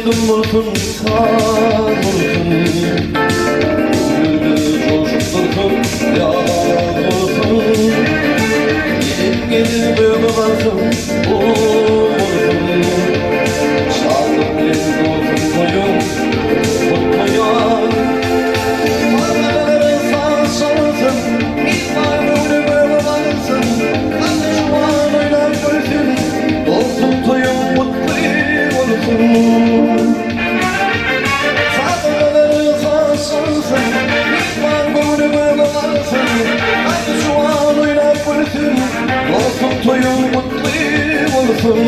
Aýdym bolsun, saz bolsun, Köňülde joşup dursun, ýaz bolsun. Gelin gelin göge galsyn, bol bolsun. Şatlyk bilen dolsun toýuň, gutlaýan. Sazandalara saz çalsyn, Myhman göwni göge galsyn, Aly juwan oýnap gülsün, Dostum toýuň gutly bolsun. Sazandalara saz çalsyn, Myhman göwni göge galsyn, Aly juwan oýnap gülsün, Dostum toýuň gutly bolsun.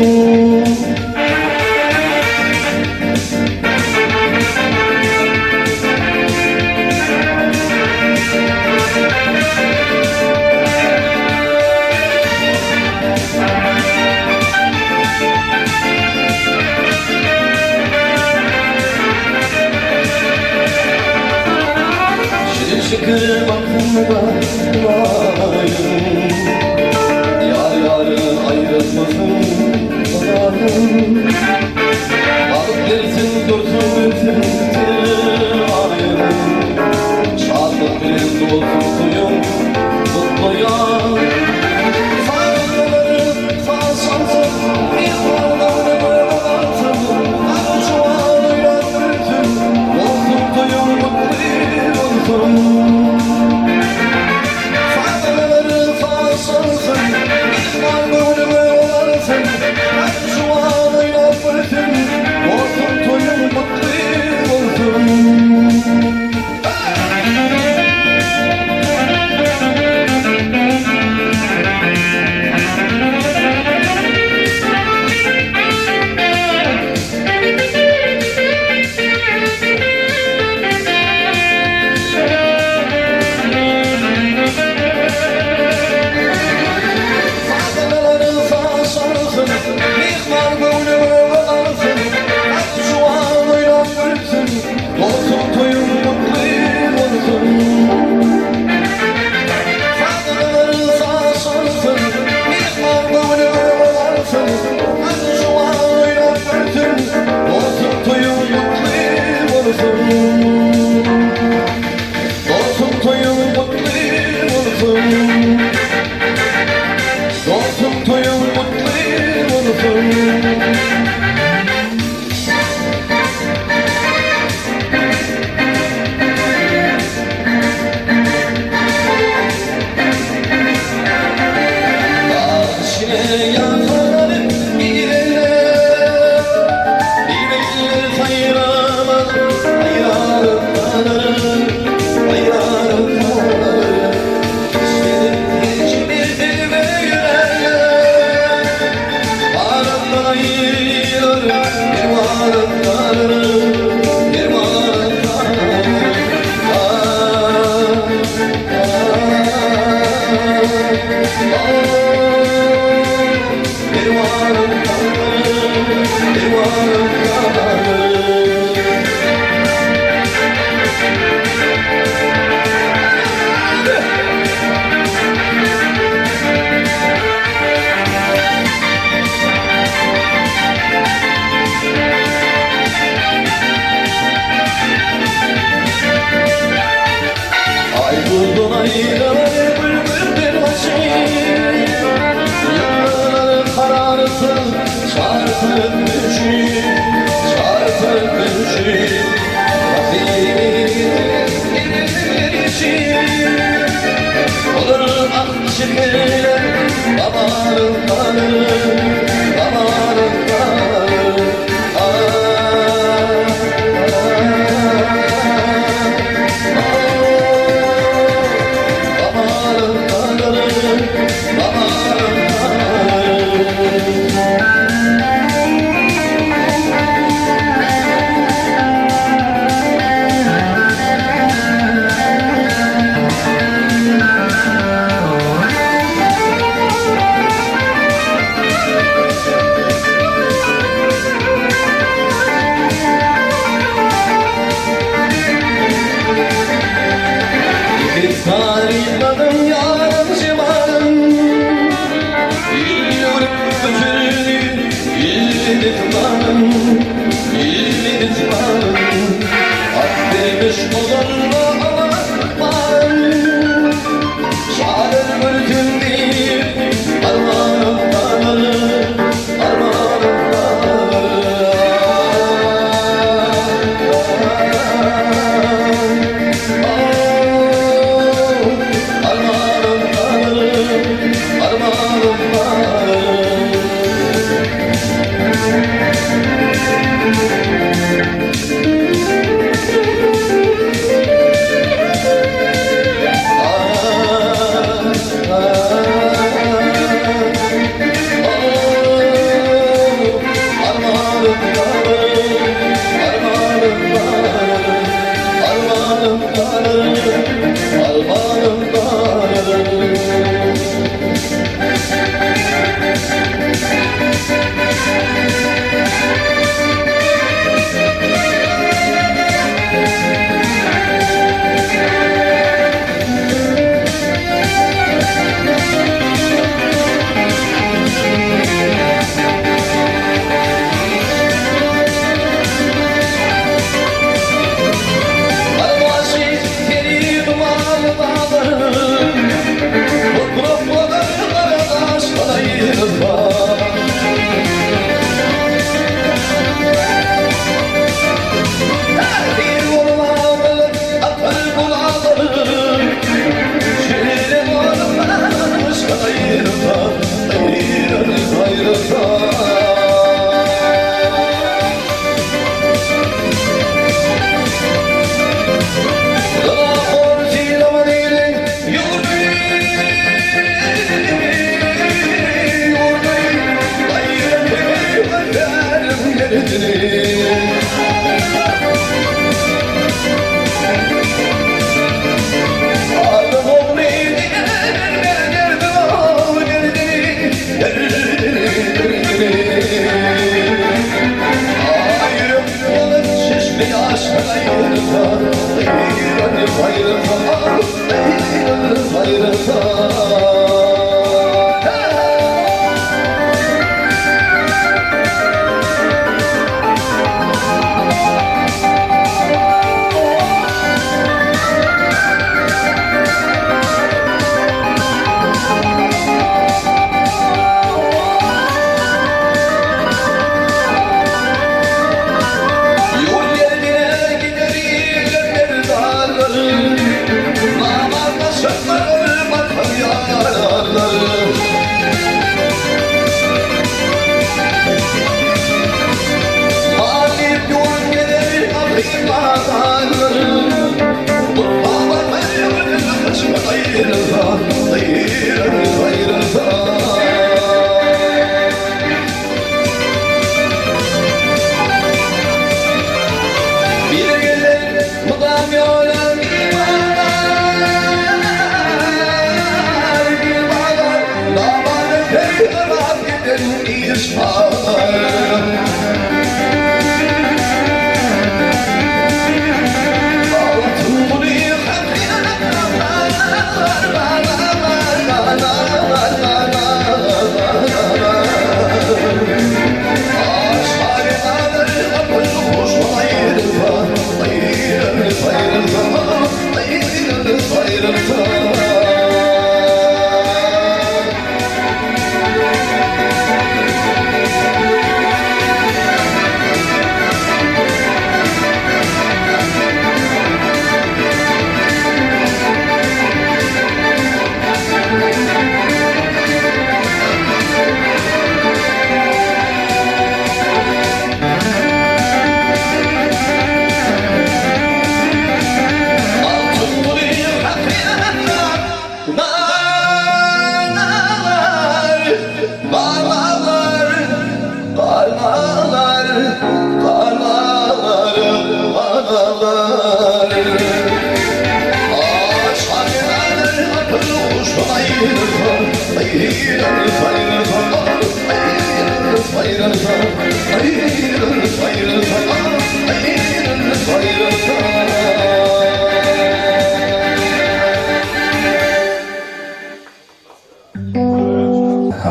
Şirin şeker bagtynda Hudaýym, Ýar-ýary aýrylmasyn Hudaýym. Balyk gelsin dursun gülsün seraýym, Şatlyk bilen dolsun toýuň gutlaýan. Sazandalar saz çalsyn, myhmanlaryny göge galsyn, Aly-juwan oýnap gülsün, Bolsun toýuň gutly bolsun. Sazandalar saz çalsyn, myhman göwni göge galsyn, Aly-juwan oýnap gülsün, Bolsun toýuň gutly bolsun. Sazandalaryň saz çalsyn, myhman göwni göge galsyn, Aly-juwan oýnap gülsün, Dostum toýuň gutly bolsun. Sazandalaryň saz çalsyn, myhman göwni göge galsyn, Aly-juwan oýnap gülsün, Dostum toýuň gutly bolsun. Dostum toýuň gutly bolsun. Dostum toýuň gutly bolsun. Daşine ýakaryp girenler, Birbirler saýramaz, haýranym galaryn, haýranym galaryn. Işledim hiç bir dilbe ýüregem, Barymdan aýyrar, perwanym galaryn, perwanym galaryn. Ah, ah, ah, perwanym galaryn, perwanym galaryn. Aý buldan aýralar bülbülden başy, Ýyldyzlar kararsyz çarpyp düşi, çarpyp düşi. Olar ak şekerler, babaryň gany, babaryň gany. Ah, ah, babaryň gany, babaryň gany. Tarypladym ýaryň jemalyn. görsün diýip, Armanym galar, armanym galar. Armanym galar, armanym galar.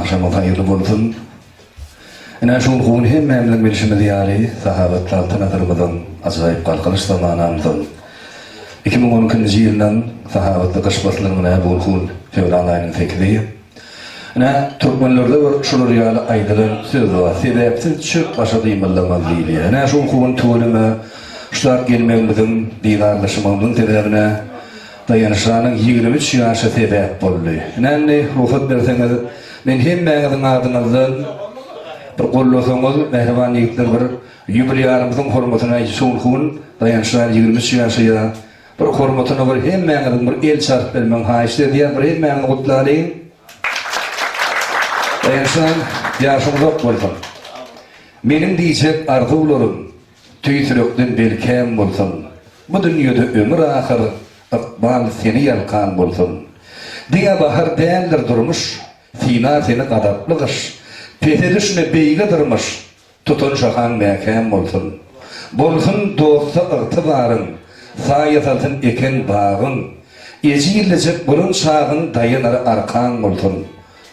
Agşamyňyz haýyrly bolsun. Ine şu gün gün hemmämiziň bilşimiz ýaly sahawatly Altyn asyrymyzyň, ajaýyp Galkynyş zamanamyzyň 2012-nji ýylynyň sahawatly gyş paslynyň ine bu gün. Fewral aýynyň sekizi. Ine, türkmenlerde bir şular ýaly aýdylan söz bar, Sebäpsiz çöp başa gymyldamaz diýilýär. Ine, şu gün tüweleme şu zat gelmegimiziň, didarlaşmagymyzyň sebäbine Daýançjanyň 23 ýaşy sebäp boldy. Ine, indi rugsat berseňiz, men hemmäňiziň adyňyzdan bir gollasaňyz, mähriban ýigitler, bir ýubilýarymyzyň hormatyna şu gün Daýançjan 23 ýaşaýar. Bir hormatyna bir hemmäňiziň bir el çarpyp bermegiňi haýyşt edýän, bir hemmäňizi gutlalyň. Daýançjan, ýaşyň uzak bolsun. Meniň diýjek arzuwlarym tüýs ýürekden belkäm bolsun. Bu dünýede ömür ahyr, ykbal seni ýalkan bolsun. Diňe bahar däldir durmuş, synar seni gazaply gyş. Pese düşme beýige dyrmyş, Tutan şahaň mäkäm bolsun. Bolsun dosta ygtybaryň, Saýa salsyn eken bagyň. Ejizlejek bolan çagyň Daýanar arkaň bolsun.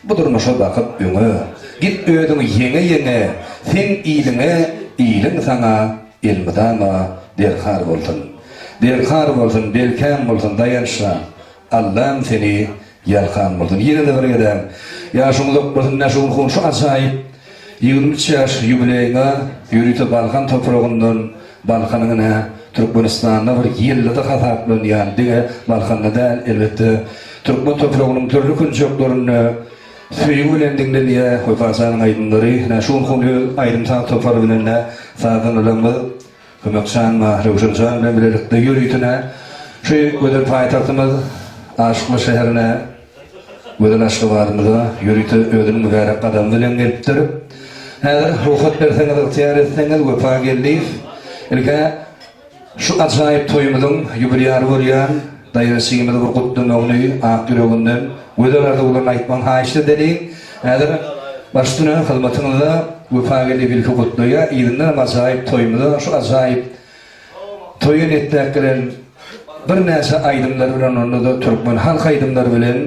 Bu durmuşa bakyp öňe, Git özüňi ýeňe-ýeňe, Seň iliňe, iliň saňa Elmydama derkar bolsun. Derkar bolsun, belkäm bolsun, Daýanç şa, Allam seni ýalkan bolsun. Ýene-de bir gezek ýaşyň uzak bolsun Näşugulhun şu ajaýyp 23 ýaş ýubileýiňe ýörite Balkan topragyndan Balkanyň ine Türkmenistanda bir ýyldyzy hasaplanýan diňe Balkanda däl elbetde türkmen topragynyň dürli künjeklerinde söýgi bilen diňlenýär Wepa janyň aýdymlary Näşugulhun öz aýdym-saz topary bilen-de sazandalarymyz Kömek jan we Röwşen jan bilen bilelikde ýöritine şu gözel paýtagtymyz Aşyklar şäherine, gözel Aşgabadymyza ýörite özüniň mübärek gadamy bilen gelipdir. Häzir rugsat berseňiz, ygtyýar etseňiz Wepa Geldiýew ilk-ä şu ajaýyp toýumyzyň ýubilýary bolýan Daýançjygymyzy bir gutlamagyny ak ýüreginden gözel arzuwlaryny aýtmagyny haýyşt edeliň. Häzir baş üstüne hyzmatyňyzda Wepa Geldiýew ilki gutlaýar, yzyndanam ajaýyp toýumyza şu ajaýyp toýa niýetläp gelen birnäçe aýdymlar bilen onda-da türkmen halk aýdymlary bilen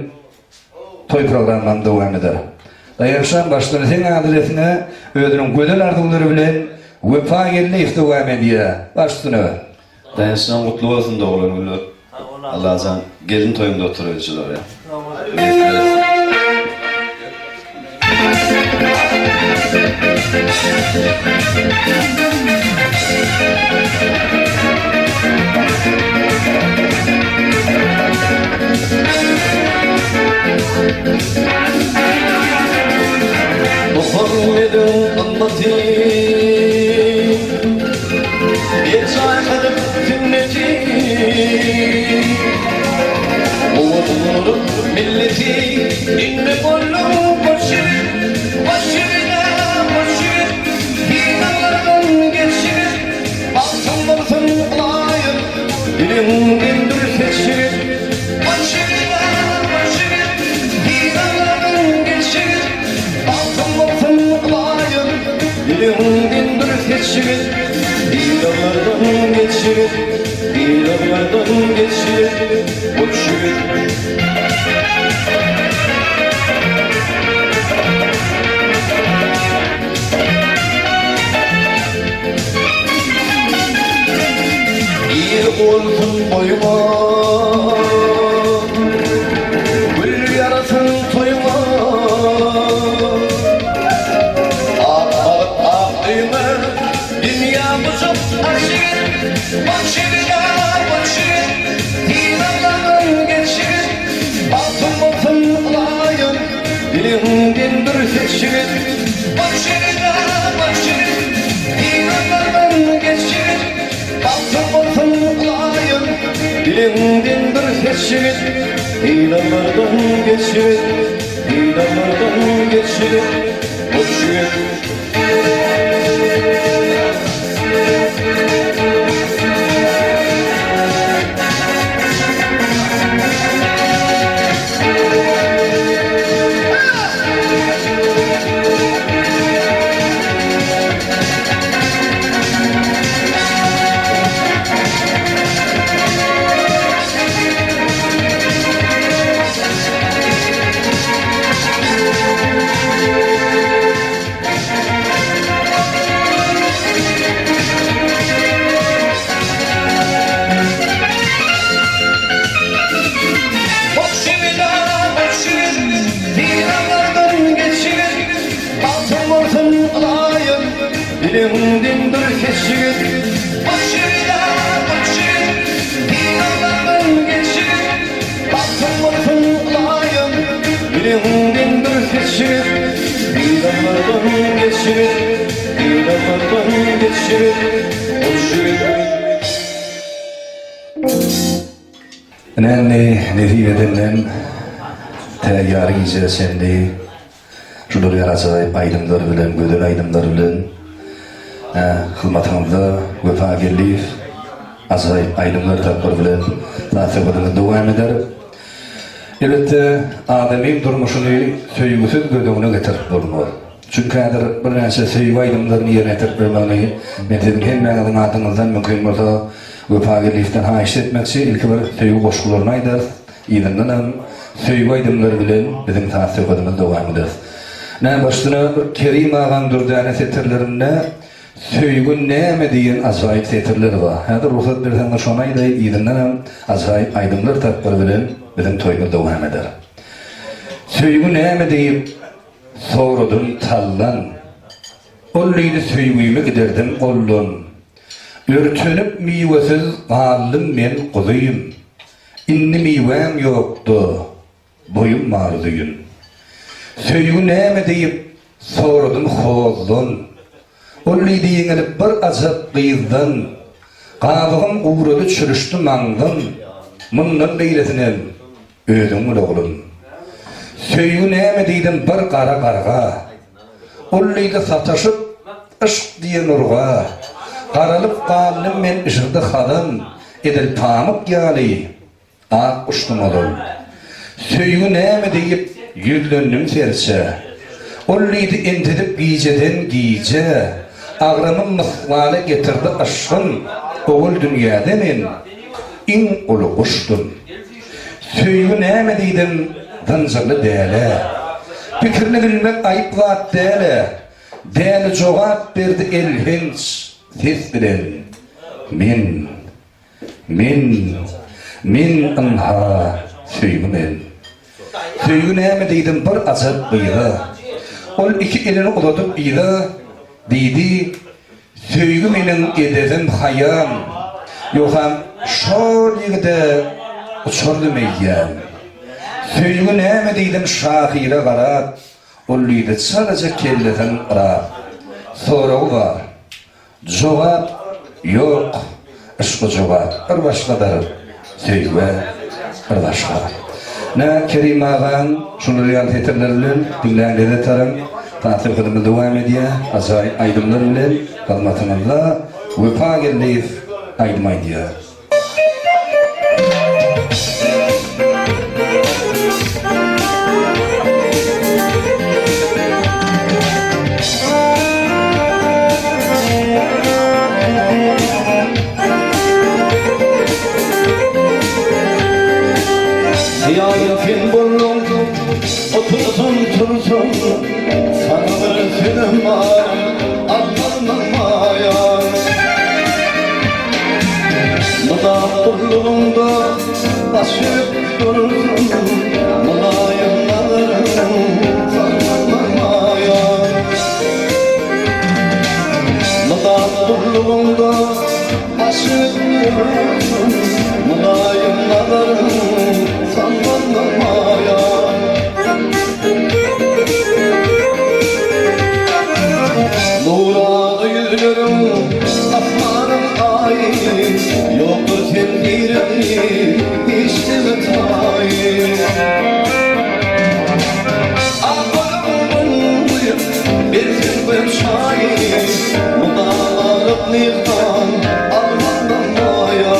toý programmam dowam eder. Daýançjan başdan seň adresine özüniň gözel arzuwlary bilen Wepa Geldiýew dowam edýär. Baş üstüne. Daýançjan gutly bolsun doglan günler. Allajan gelin toýuňda oturyjylar ýa. Muhammediň ymmaty Berjaý kylyp sünneti Guwwatlylyk milleti Indi bolduň goç ýigit Goç ýigit-ä goç ýigit Synaglardan geç ýigit Bagtyň bolsun ylaýyk Diliňden dür seç ýigit Goç ýigit-ä goç ýigit Synaglardan geç ýigit Bagtyň bolsun ylaýyk Diliňden dür seç ýigit Synaglardan geç ýigit Synaglardan geç ýigit Goç ýigit. Il bolsun boýuňa, Gül ýarasyn toýuňa. Ak balyk ak öýüňe, Dünýä gujak aç ýigit. Goç ýigit-ä, goç ýigit, Synaglardan geç ýigit. Bagtyň bolsun ylaýym, Diliňden dür seç ýigit. Goç ýigit-ä, goç ýigit, Synaglardan geç ýigit. Bagtyň bolsun ylaýym, Diliňden dür seç ýigit. Synaglardan geç ýigit, Synaglardan geç ýigit. Goç ýigit. Geçip, Ýylanlardan geçip, Ýylanlardan geçip, Uçup. Ine indi nesip edenden tä ýary gijä çenli şular ýaly ajaýyp aýdymlar bilen, gözel aýdymlar bilen hyzmatyňyzda Wepa Geldiýew ajaýyp aýdymlar tapgyry bilen saz söhbedimiz dowam eder. Elbetde, adamyň durmuşyny söýgüsiz göz öňüne getirip bolmaz. Çünki häzir birnäçe söýgi aýdymlaryny ýerine ýetirip bermegini men siziň hemmäňiziň adyňyzdan mümkin bolsa Wepa Geldiýewden haýyşt etmekçi, ilki bir söýgi goşgularyny aýdarys, yzyndanam söýgi aýdymlary bilen biziň saz söhbedimizi dowam ederis. Näme başyna bir Kerim agaň dürdäne setirlerinde Söýgi näme diýen ajaýyp setirler bar. Häzir rugsat berseňiz şony aýdaý, yzyndanam ajaýyp aýdymlar tapgyry bilen biziň toýumyz dowam eder. Söýgi näme diýip soradym taldan. Ol diýdi söýgimi giderdim goldan. Örtenip miwesiz galdym men guzym. Indi miwäm ýokda. Boýum bar uzyn. Söýgi näme diýip, soradym hozdan. Ol diýdi ýeňilip bir ajap gyzdan. Gabygym gurady çürüşdi maňzym. Mundan beýlesinem özüň bil oglum. Söýgi näme diýdim bir gara garga. Ol diýdi sataşyp yşk diýen urga. Garalyp galdym men yşyrdy hazan. Edil pamyk ýaly. Ak uçdum ozal. Söýgi näme diýip, ýüzlendim serçä. Ol diýdi entedip gijeden gije, Agramym mysgala getirdi yşgym, Owal dünýäde men iň uly guşdum. Söýgi näme diýdim zynjyrly dälä. Pikirini bilmek aýyp zat däl-ä. Däli jogap berdi elhenç ses bilen, Men. Men, men ynha, söýgi men. Söýgi näme diýdim bir ajap gyza. Ol iki elini uzadyp yza, diýdi, Söýgi meniň edebim, haýam. Ýogsam şol ýigide uçardym eýýäm. Söýgi näme diýdim şahyra garap, ol diýdi çalaja kellesin yrap. Soragy bar. Jogap ýok yşka jogap bir başgadyr söýgä bir başga. Ine Kerim agaň şular ýaly setirleri bilen diňläň lezzet alyň. Tans söhbedimiz dowam edýär ajaýyp aýdymlar bilen hyzmatyňyzda Wepa Geldiýew aýdym aýdýar. Hyýalym sen bolduň, otursam tursam, Saňa bir sözüm bar, aldanma maýa. Mydam gullugyňda baş egip dursun, Mylaýym nazaryň sallanma maýa. Mydam gullugyňda baş egip dursun, Mylaýym nazaryň sallanma maýa. Nurana ýüzleriň asmanyň aýy, Ýokdur sen gireni hiç kime taýy. Ak goluň guýup, berseň bir çaýy, Mydamalyk myhman almazdan maýa.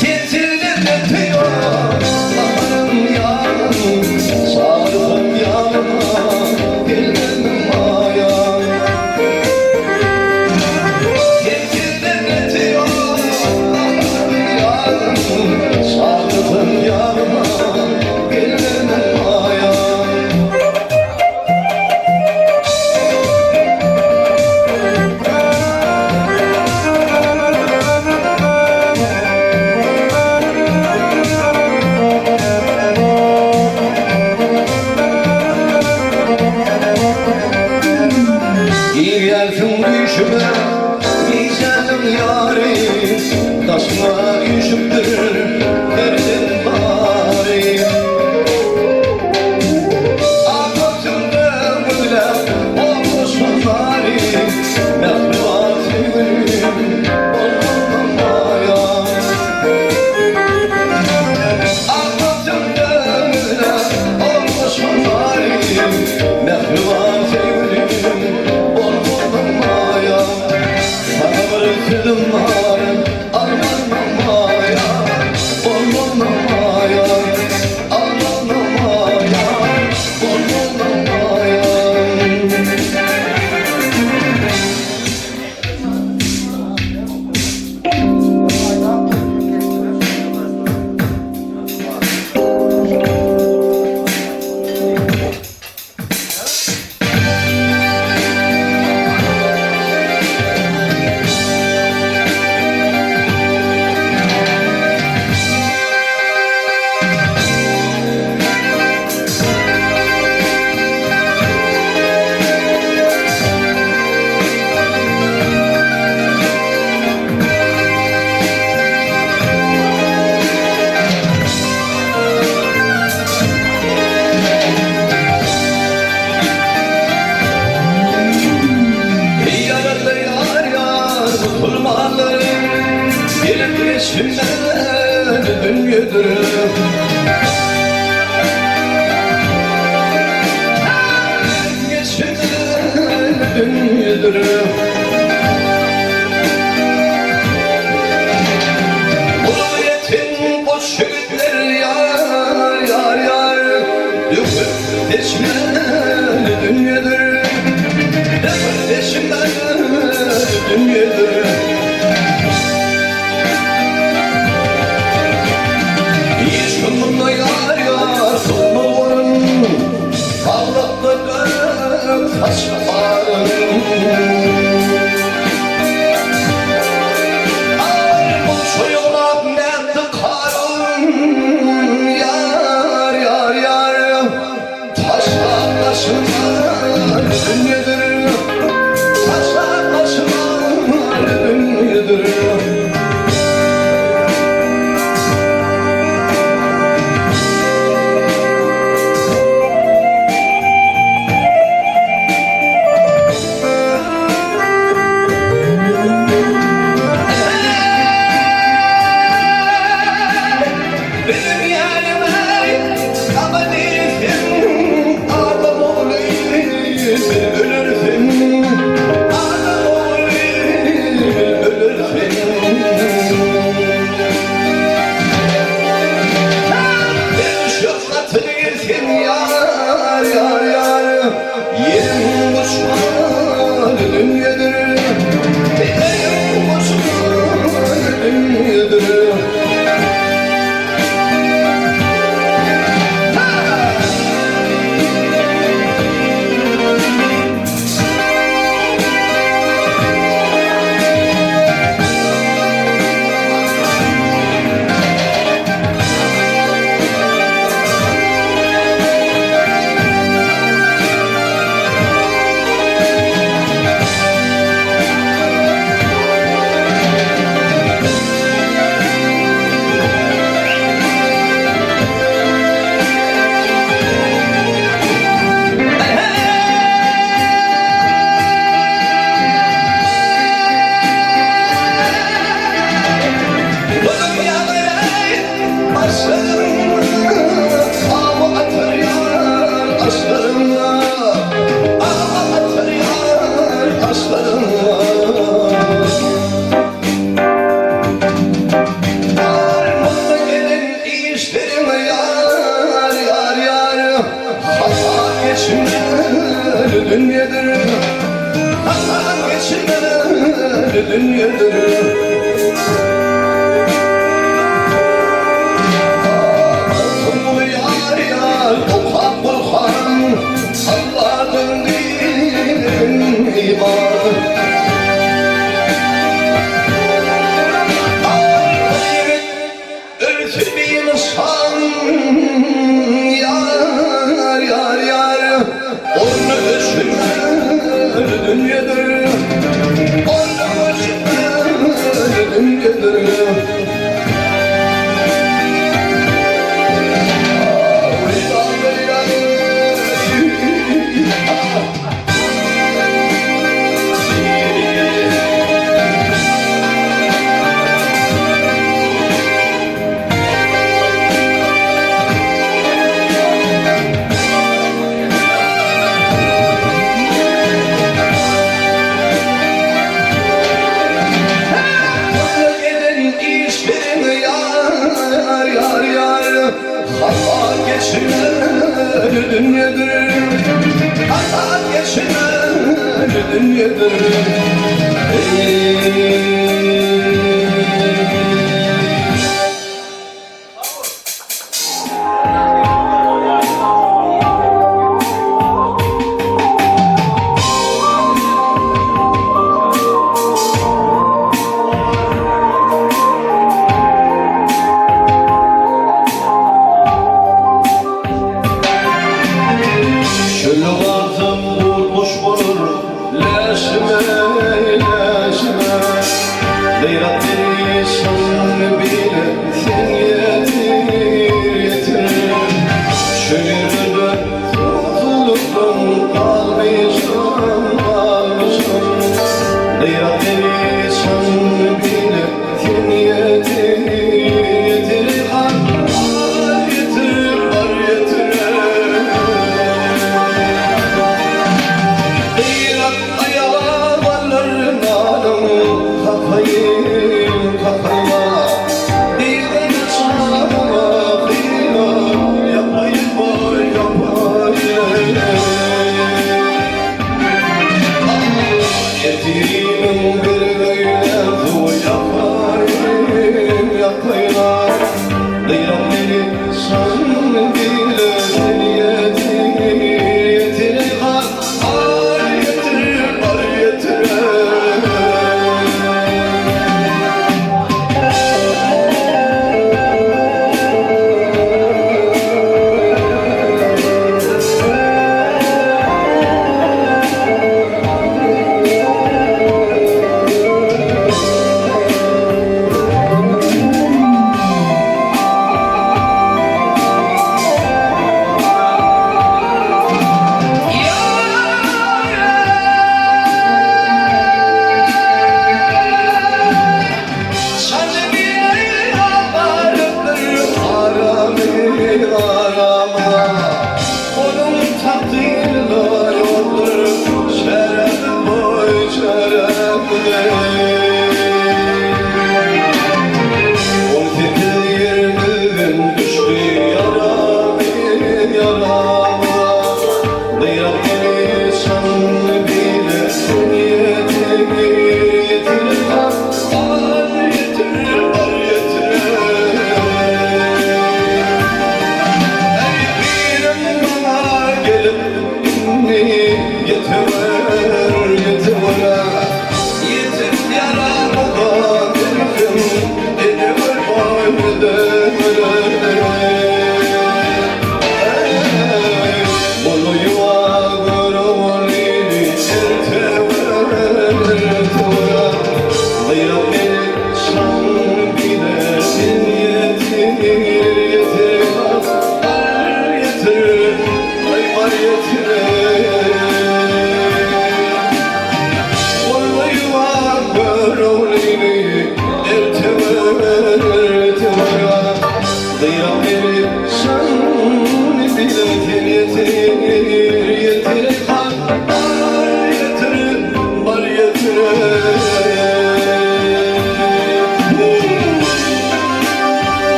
Sensiz ötüyor baharım yarım, Çağırsam yanıma. Mähriban söýgülim, bolmadyň maýa. Saňa bir sözüm bar, almadyň maýa. Bolmadyň maýa, almadyň maýa. Bolmadyň maýa. Ýarada ýar ýar musulmanlar Gelip geçmez dünýedir Gelip geçmez dünýedir Gurbetiň goş ýigitler ýar ýar ýar Döküp seçmeli dünýedir Döküp seçmeli dünýedir Yşkymda ýar ýar sokma orun Saglykda dök saç aryn. Aý ýoglap nätdi Karun Ýar ýar ýar Taşlap başyma dünýedir Taşlap başyma dünýedir. Benim ýanyma abady sen, Adam ogly bil ölersiň, Adam ogly bil ölersiň. Ben şöhratyny sen ýar, ýar, ýar, Ýeriň goşman dünýedir, Ýeriň goşman dünýedir. Gözüm ýaly başlarym, Awy atyrýar gaşlarym, Awy atyrýar gaşlarym. Armanda gelen işlerim ýar, ýar, ýar, Hasap geçmeli dünýedir, Hasap geçmeli dünýedir. Altynly ýar ýar okap Gurhan, Alladan din iman. Ay ýigit ölse bir nyşan, Ýar ýar ýar, Orny öçmez dünýedir, Orny öçmez dünýedir. dünýedir. Aňsat geçilmeli dünýedir. Eý. Çöle barsam gurmuş bolar läşime, läşime. Gaýrat perişan bile sen ýetir, ýetir. Çöl ýerde tutulupdym galmyşam, galmyşam. Gaýrat perişan bile sen ýetir, ýetir. Har ýetir, bar ýetir. Gyrat aýaga galar nalyň, kapaýyn.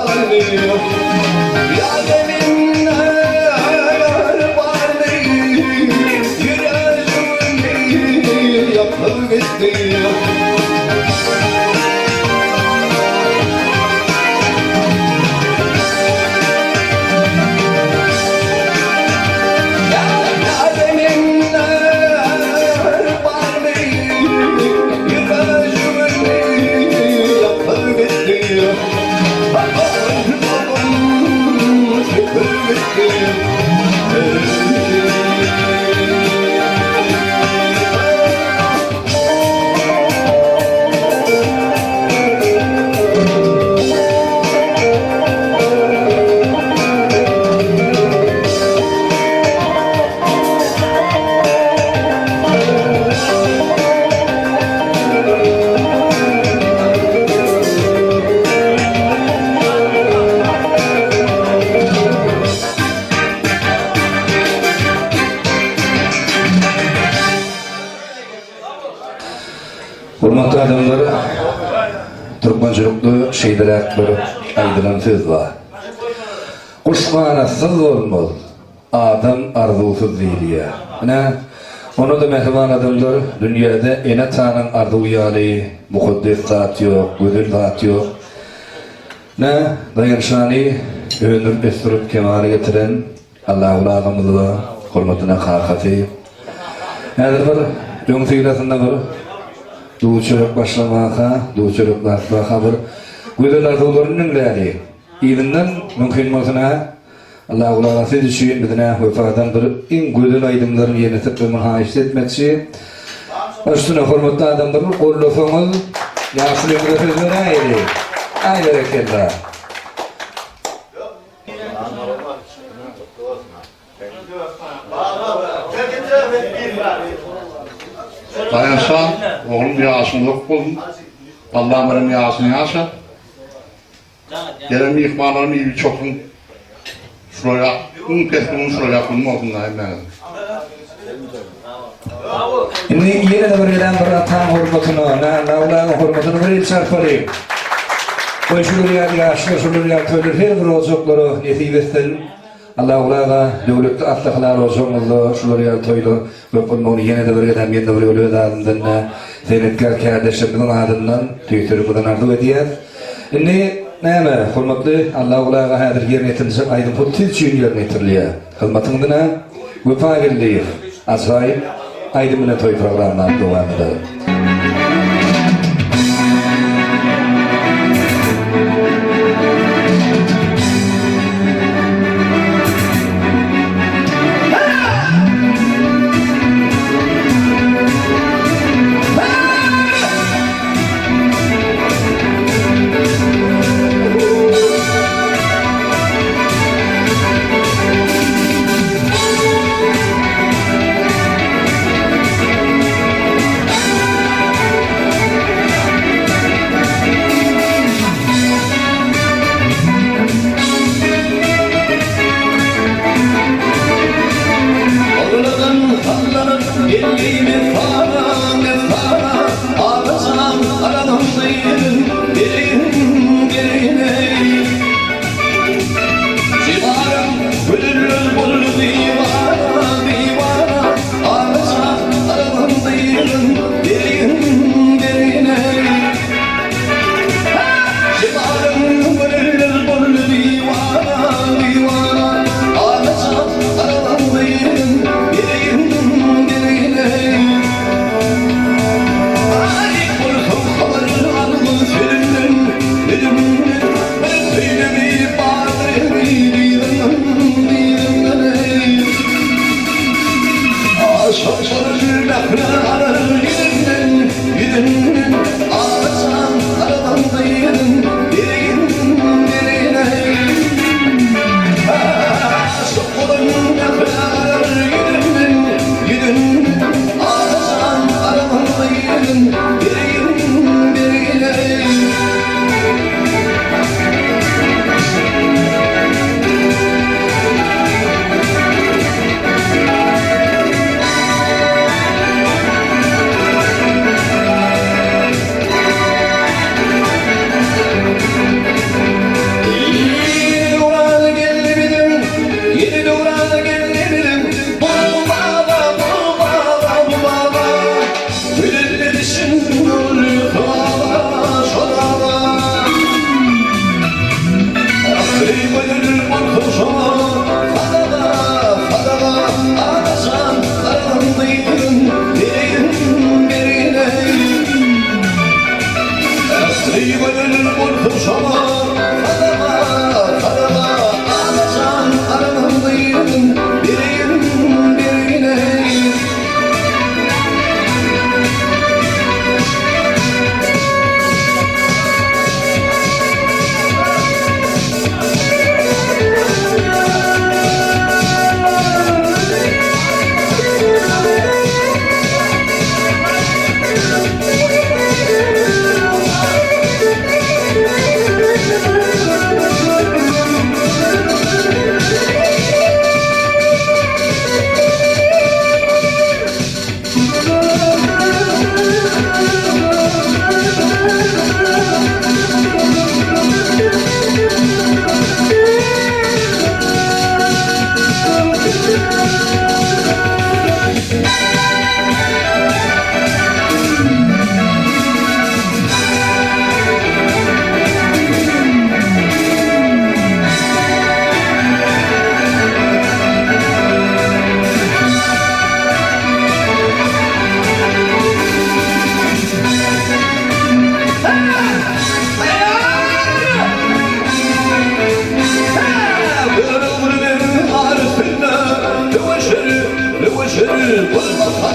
bardy Ýa gelinler bardy Ýüregimi ýakyp gitdi. Hormatly adamlar, türkmençilikde şeýleräk bir aýdylan söz bar. Guş ganatsyz bolmaz, adam arzuwsyz diýilýär. Ine, onda-da mähriban adamlar, dünýäde ene-atanyň arzuwy ýaly mukaddes zat ýok, gözel zat ýok. Ine, Daýançany öndürip-ösdürip kemala getiren Allaguly agamyz bar, hormatyna kakasy. Häzir bir öň sylasynda bir duz-çörek başlamaka, duz-çörek datmaka bir gözel arzuwlaryny diňläli. Yzyndan mümkin bolsa-na Allaguly aga siz üçin bizine Wepadan bir iň gözel aýdymlaryň ýerine ýetirmegini haýyşt etmekçi. Baş üstüne hormatly adamlar bir gollasaňyz ýaşulyňyza söz beräýeli. Aý berekella. Daýançjan, oglum ýaşyň uzak bolsun. Allaň beren ýaşyny ýaşa. Gelen myhmanlaryň iýip içip oturyň. Şular ýa iň pes günüň şular ýa gün bolsun da hemmäňiziň. Indi ýene-de bir gelen bir ataň hormatyna, Nannagulagyň hormatyna bir el çarpalyň. Goý şular ýaly ýaşlar, şular ýaly toýlar her bir ojaklara nesip etsin. Allahul aga döwletli asly halal ojagyňyzda şular ýaly toýlar köp bolmagyny ýene-de bir gezem ýene-de bir ýola öz adymdan-da senetkär kärdeşlerimiziň adyndan tüýs ýüregimizden arzuw edýäs. Indi näme, hormatly Allahul aga häzir ýerine ýetiriljek aýdym hut siz üçin ýerine ýetirilýär. Hyzmatyňyzyna Wepa Geldiýew ajaýyp aýdym bilen toý programmany dowam eder.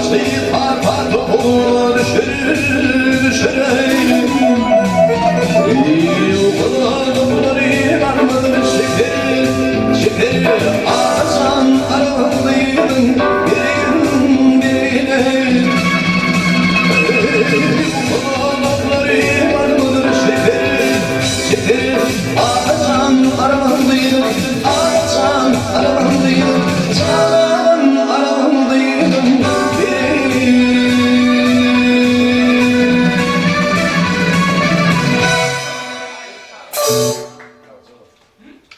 Başy tarpa topuga düşer, düşer. Ýuwulanlary barmydyr şeker, şeker. Aşan aralygyň birin, birine. Ýuwulanlary barmydyr şeker, şeker. Aşan aralygyň, aşan aralygyň, janan aralygyň birin.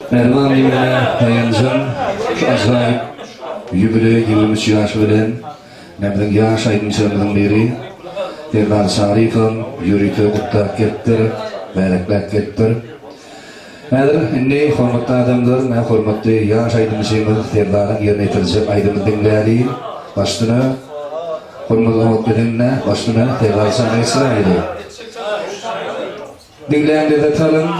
Mähriban ýigene Daýanjan şu ajaýyp ýubileý 23 ýaşy bilen biziň ýaş aýdymçylarymyzyň biri Serdar Çaryýewem ýörite gutlap gelipdir, bärekläp gelipdir. Häzir indi hormatly adamlar, mä hormatly ýaş aýdymçymyz Serdaryň ýerine ýetirjek aýdymyny diňläli. Başyna hormatly oňat bilenine başyna Serdar Çaryýew geçiräýeli. Diňläň lezzet alyň.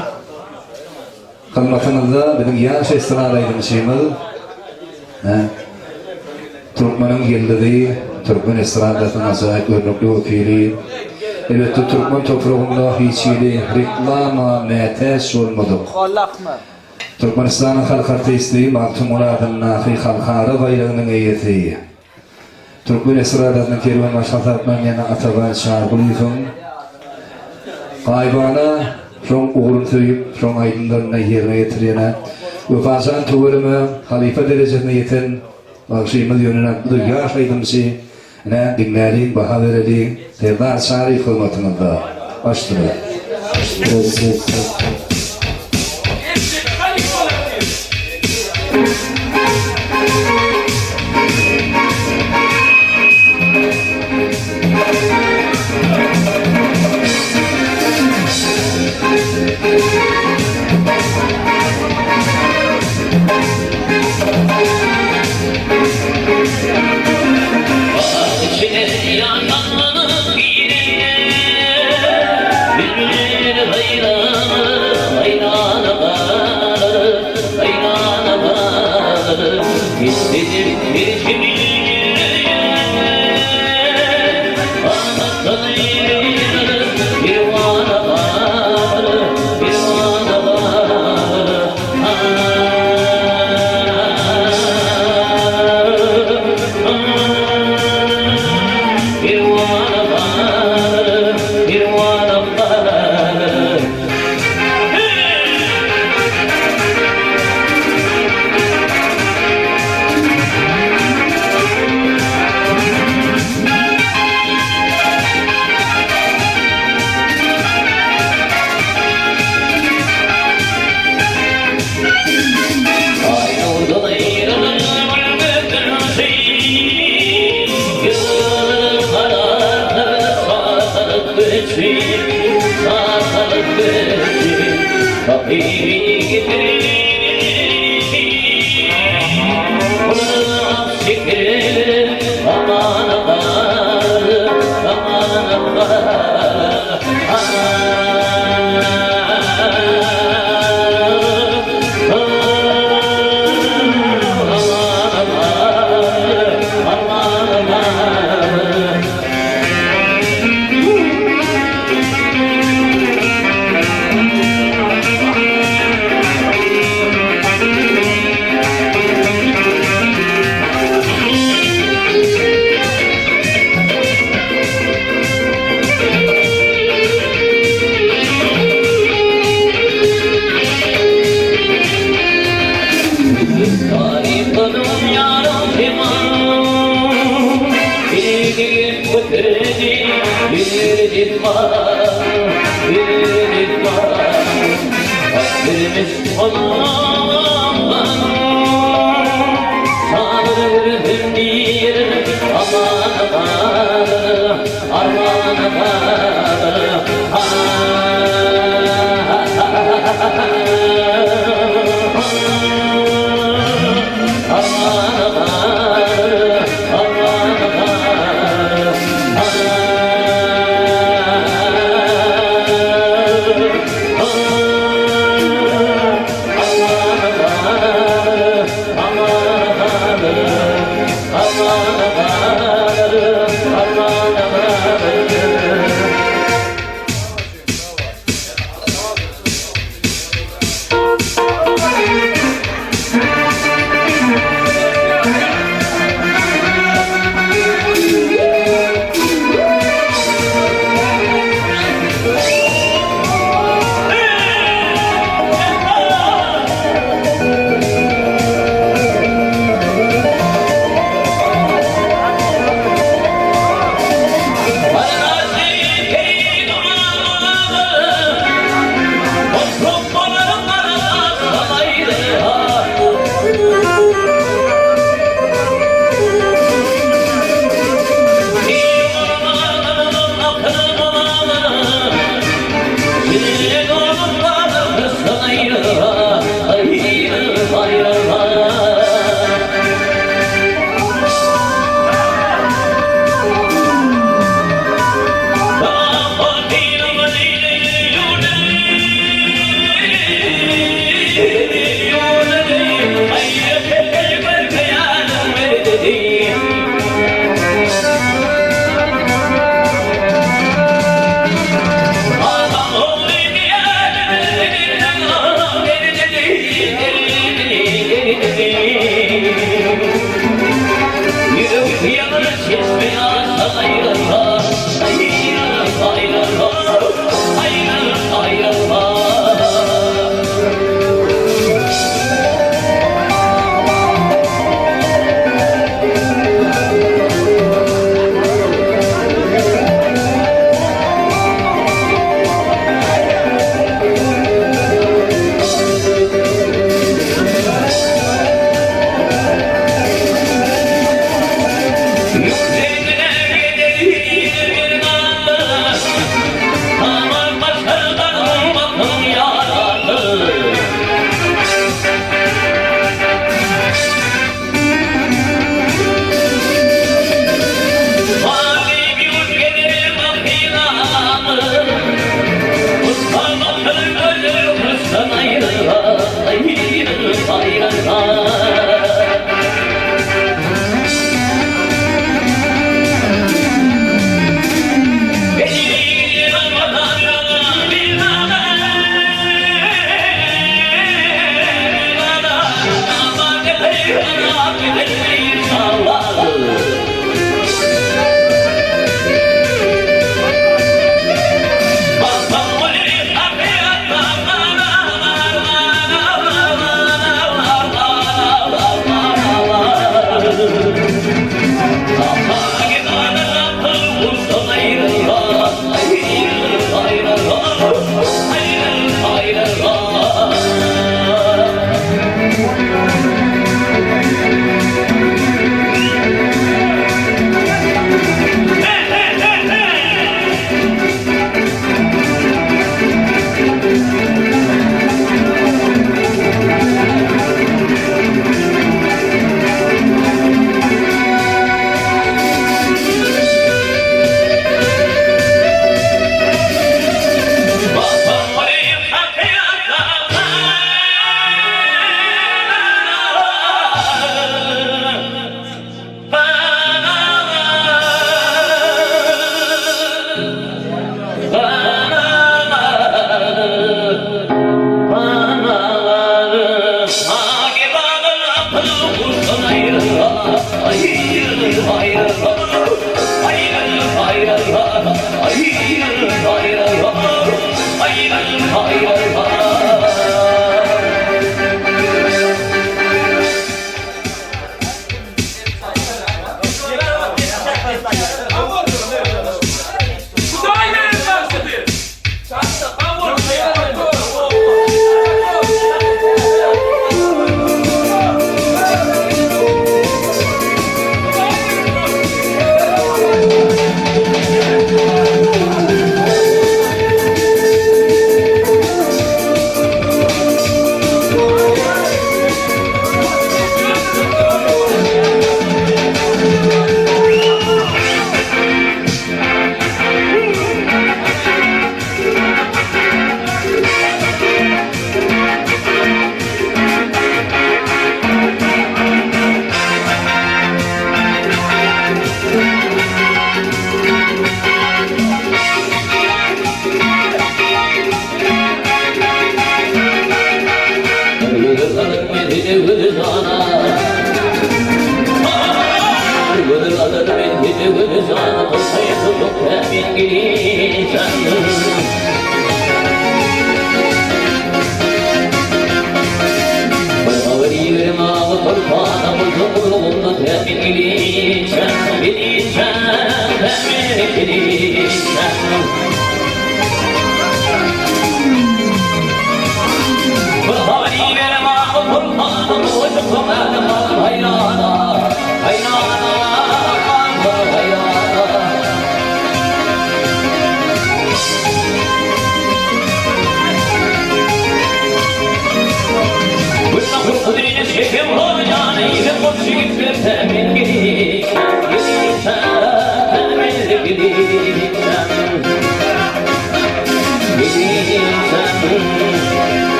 Hyzmatyňyzda biziň ýaş estrada aýdymçymyz, türkmeniň ýyldyzy, türkmen estradasynyň ajaýyp görnükli wekili, elbetde türkmen topragynda hiç hili reklama mätäç bolmadyk, Türkmenistanyň halk artisti, Magtymguly adyndaky halkara baýragynyň eýesi, Türkmen estradasynyň kerwenbaşy hasaplanýan Atabaý Çargulyýewiň gaýybana şoň ugruny söýüp, şoň aýdymlaryny ýerine ýetirýän Wepajan tüweleme halypa derejesine ýeten bagşymyz ýöne bu-da ýaş aýdymçy ine diňläliň baha bereliň Serdar Çaryýew hyzmatyňyzda baş üstüne.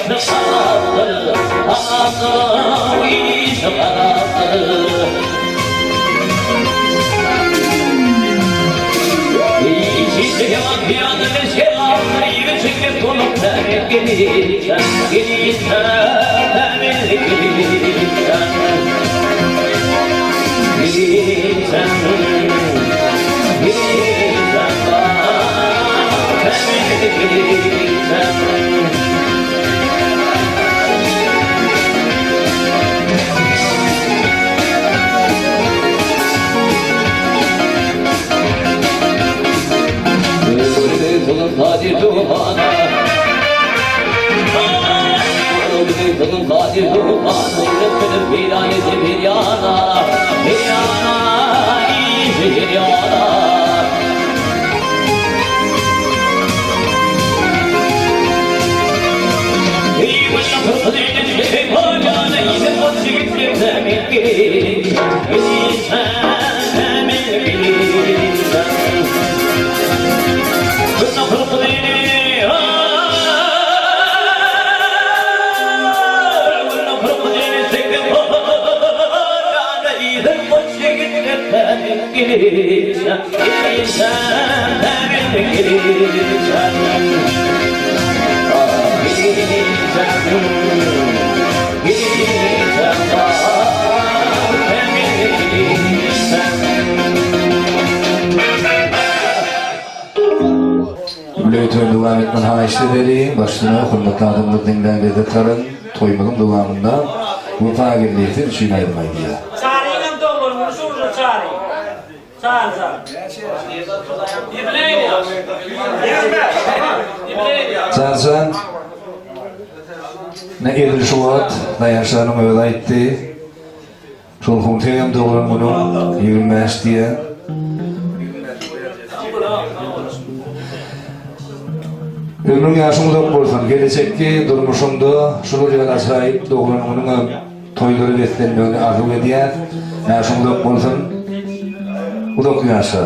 Işi harapdyr, işi harapdyr. Ýüleý toýuny dowam etmän haýyşt edeli. Başyna hormatly adamlar diňläň lezzet alyň. Toýumyzyň dowamynda Wepa geldi siz üçin aýdym aýdýar. Çaryňam doglan güni şu uje Çary. Çary jan. Çary jan. Ne edil şu wagt Daýanşanyň özi aýtdy. Şol hun senem doglan günüň 25 diýýär. Ömrüň ýaşyň uzak bolsun. Gelejekki durmuşyňda şular ýaly ajaýyp doglan günüňem toýlara beslenmegini arzuw edýäs. Ýaşyň uzak bolsun. Uzak ýaşa.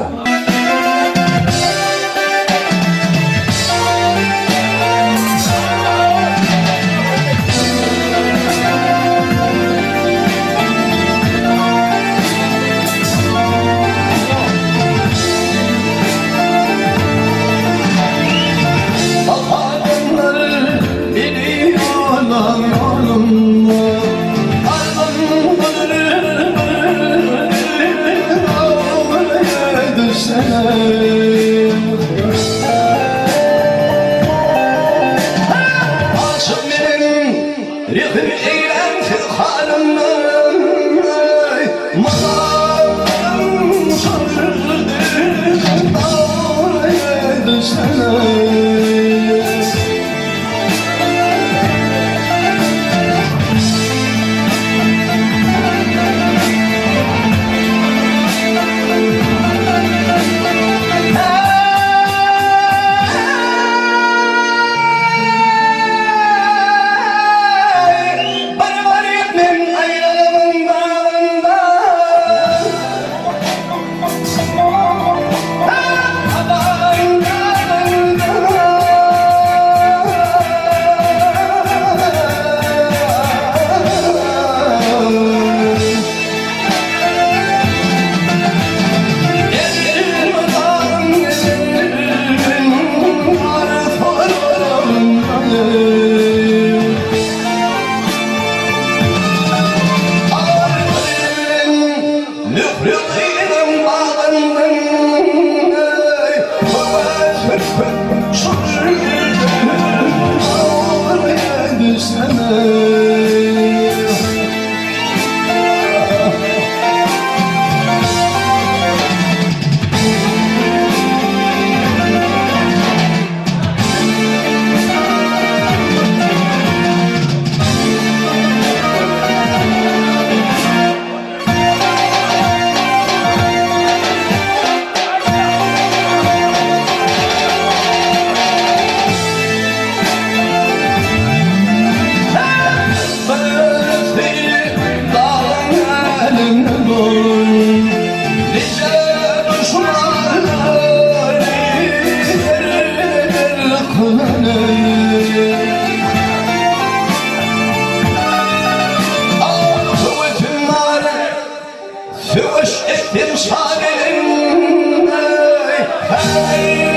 Şa gelin Hey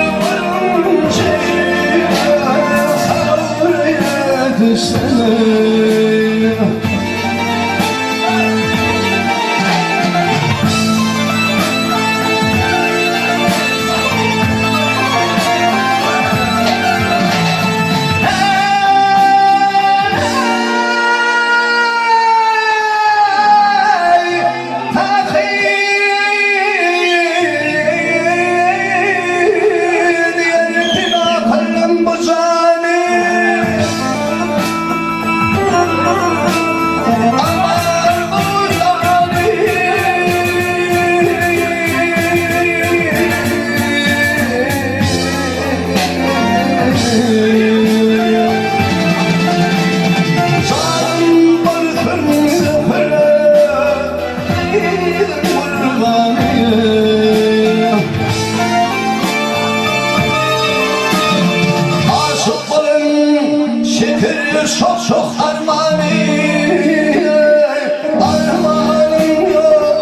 Aşık bolun şeker şok şok armany Armanım yok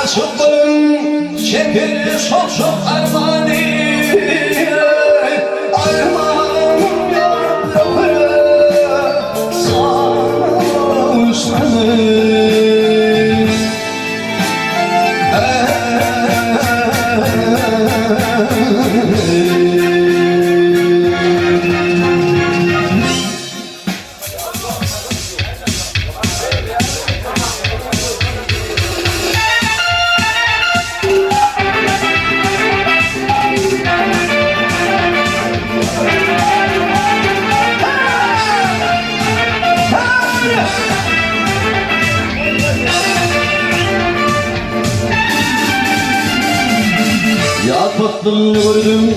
Aşıkların şekeri çok çok armani Armağanım yokları sarhoşlanır Ya tatlım gördüm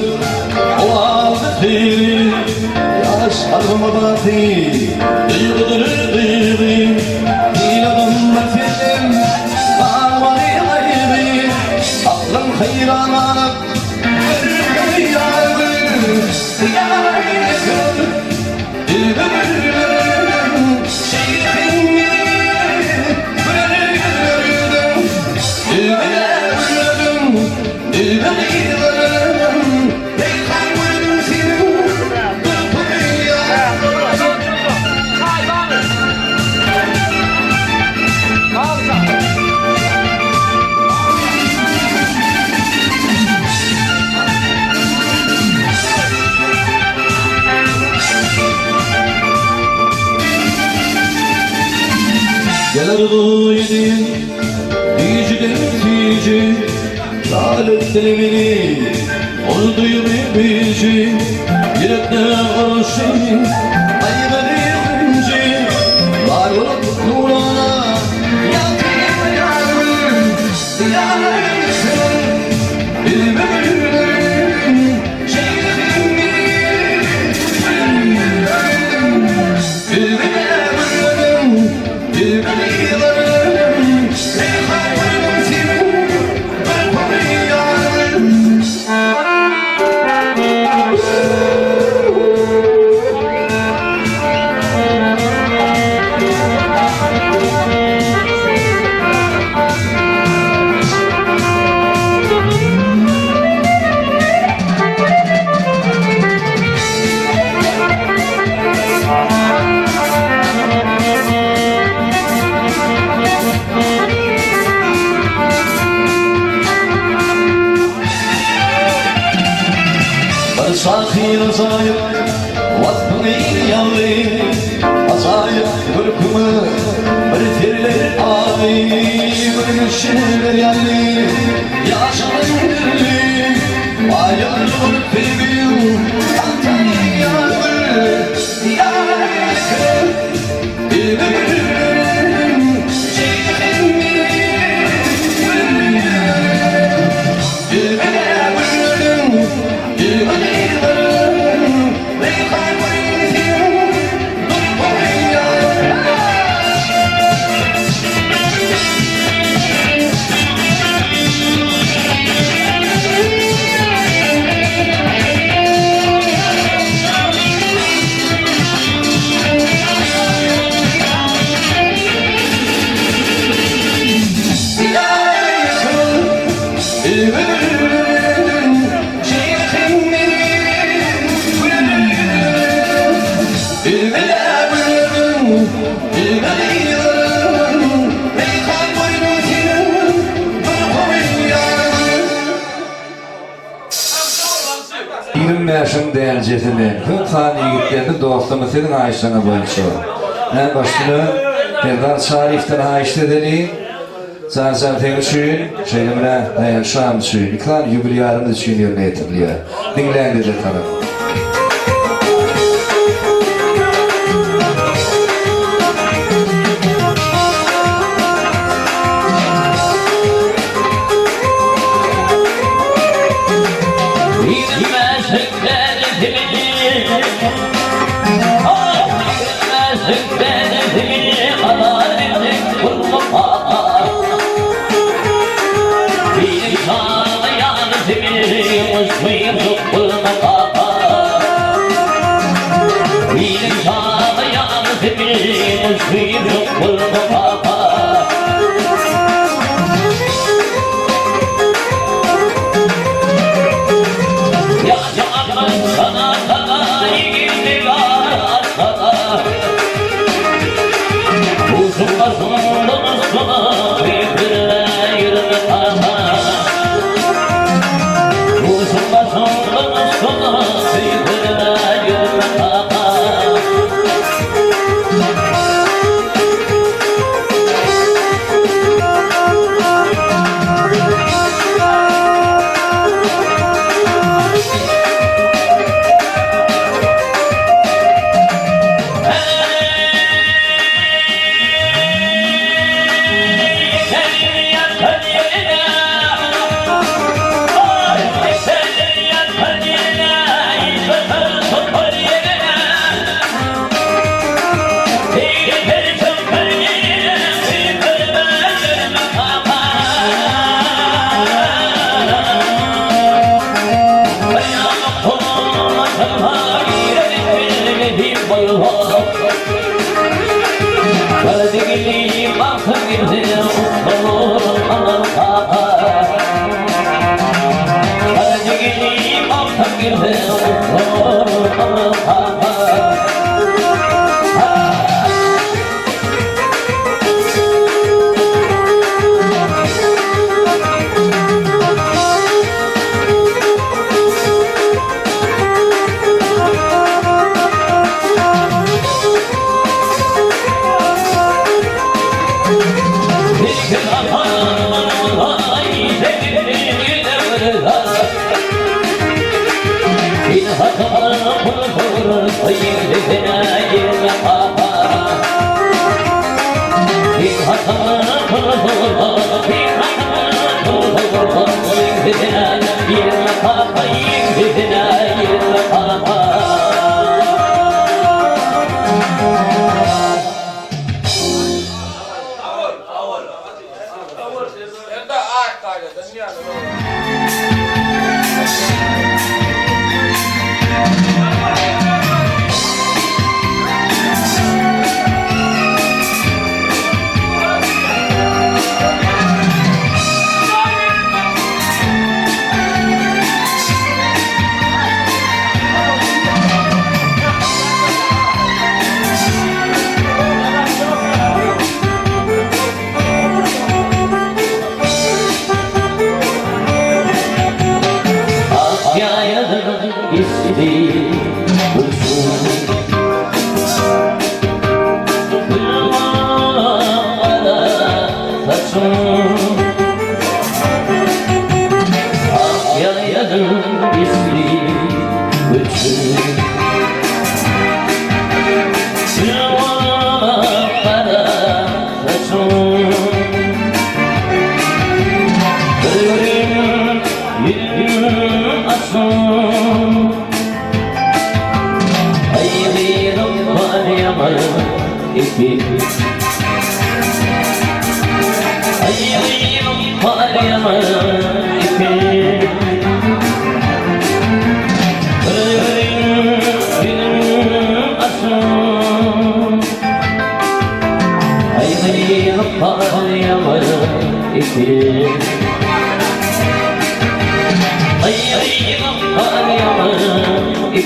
o adeti Yaş kalbime batı Duygudur duygu Diladım senin Amanı gayrı Aklım hayran alıp Gelir yedin, tici, Lalet beni, oldu bici, Yürekte karşı, ayrı inci, Var olup nurana, yakın yarım, Yarım, Şahir azayıp Vasfını yanlı Azayıp ürkümü Bir terler abi Bir şiir yanlı Yaşanır Ayarlı bir Antalya. Ýigrimi bäşiň däljesi men. Köp sanly ýigitlerimiz, dostlarymyz siziň haýyşlaryňyz boýunça. Ä başyna Serdar Çaryýewden haýyşt edeli. Jan jan seň üçin, şeýle menä Daýanç şam üçin, iki sany ýubilýarymyz üçin ýerine ýetirilýär. Diňläň lezzet alyň.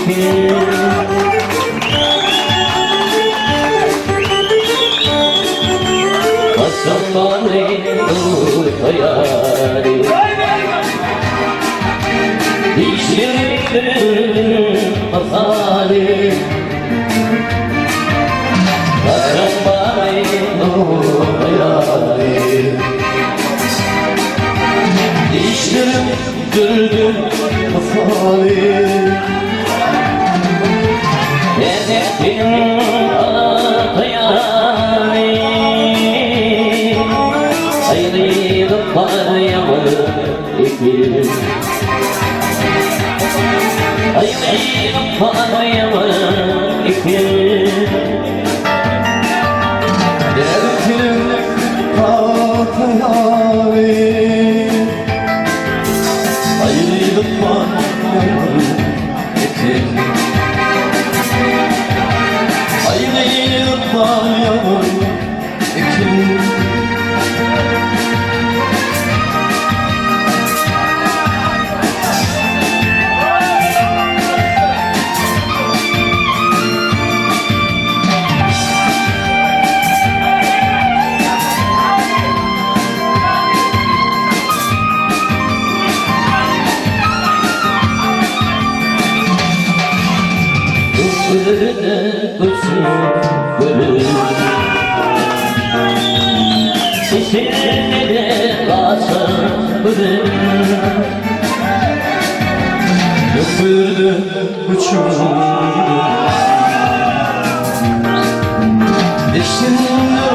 eken. Haçan bary dutaýary. Dişlerim mysaly. Haçan bary dutaýary. Dişlerim dürdün mysaly. Derdim ataýary. Aýrylyp barýamyz ikimiz. Aýrylyp barýamyz ikimiz. Derdim ataýary. Aýrylyp barýamyz ikimiz. Aýrylyp barýamyz ikimiz. Ömrüne göçün gülüm. Sesine de basın gülüm. Öpürdü uçum Eşinle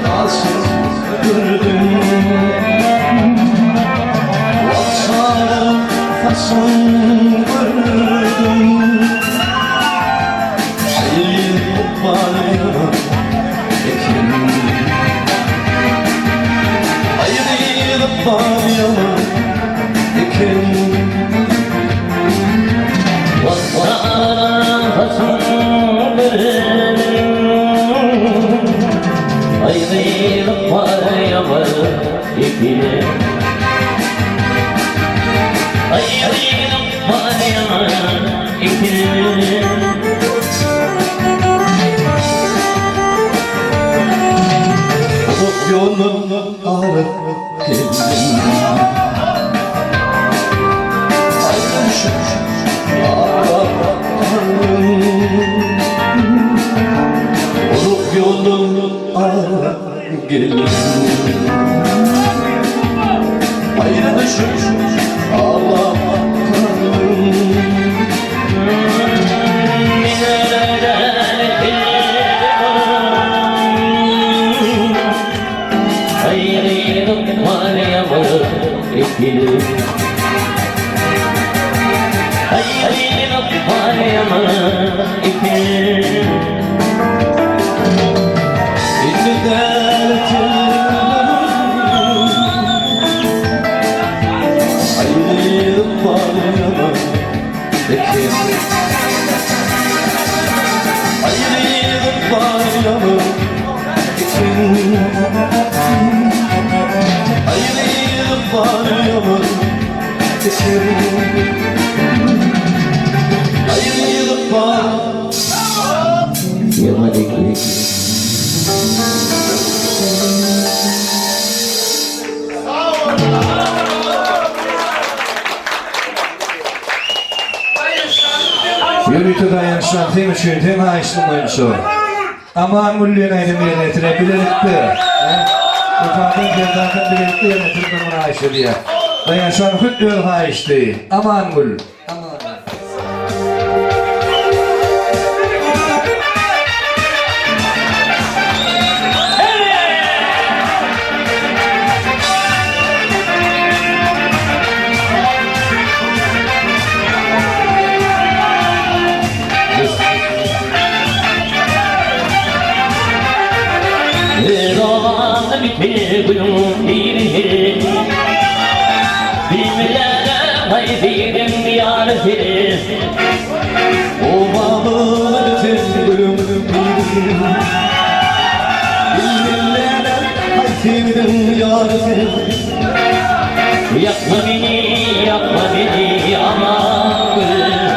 kalsın gördüm. Vatsana fasın gördüm. Ayrılıp barıyor ekin. Ayrılıp barıyor ekin. Vatsana fasın gülüm. Ayrılıp barýamyz ikimiz. Ayrılıp barýamyz ikimiz. Uzak yolun ağrı geldim. Ayrılmışım ağlarım. Uzak yolun ağrı geldim. Ayrılmışım ağlarım. Ayrılıp barýamyz ikimiz. Ayrılıp barýamyz ikimiz. İndi dertlerim Ayrılıp barýamyz ikimiz. Ayrılıp barýamyz ikimiz. Ayrılıp barýamyz ikimiz. Ayrılıp bar Ýamadyk. Ýörite daýançdan seň üçin seň haýyşdyň boýunça. Aman Güllen aýdym ýerine ýetire bilelikde. Ufadan Serdardan bilelikde ýerine ýetirip muny haýyş edýär. Daýançdan hut öz haýyşdy. Aman Gül. Aman Gül. Roman bitir gülüm biri. Bilmilere haydirim yarı. Obamın bütün gülüm biri. Bilmillere haysimin yarısı. Yakma beni, yakma beni aman gül.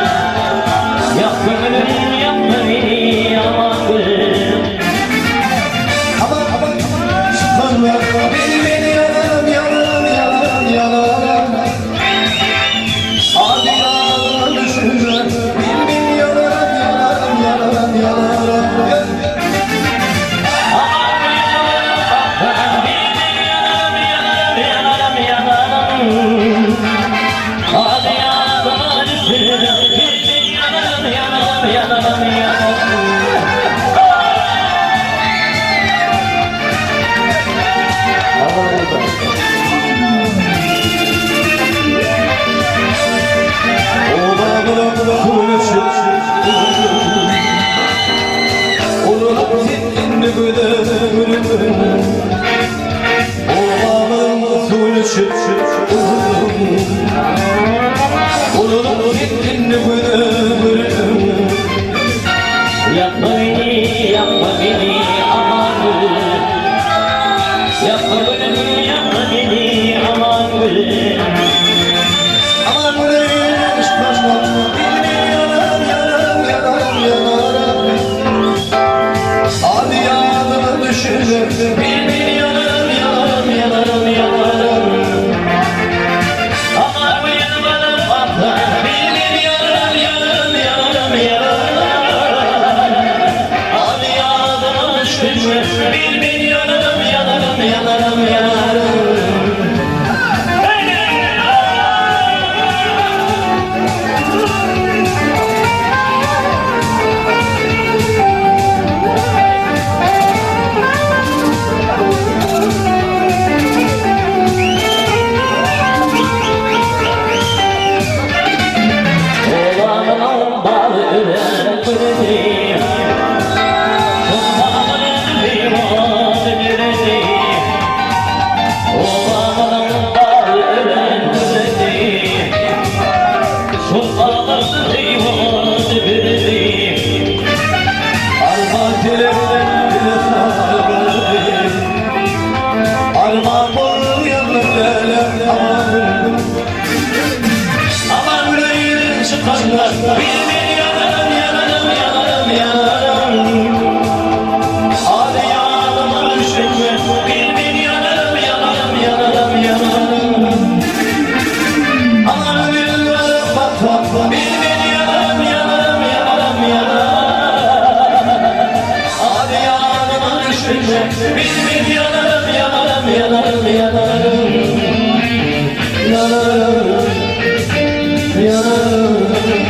Ýanaryn.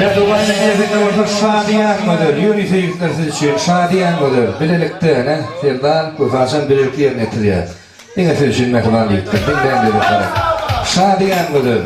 Mähribanlar erkekler bolsa şadyýan gözel, ýörite ýigitler siz üçin şadyýan gözel, bilelikde ene Serdar Wefajan bilelikde ýerine ýetirýär. Diňe siz üçin mähriban ýigitler, diňläň lezzet alyň. Şadyýan gözel.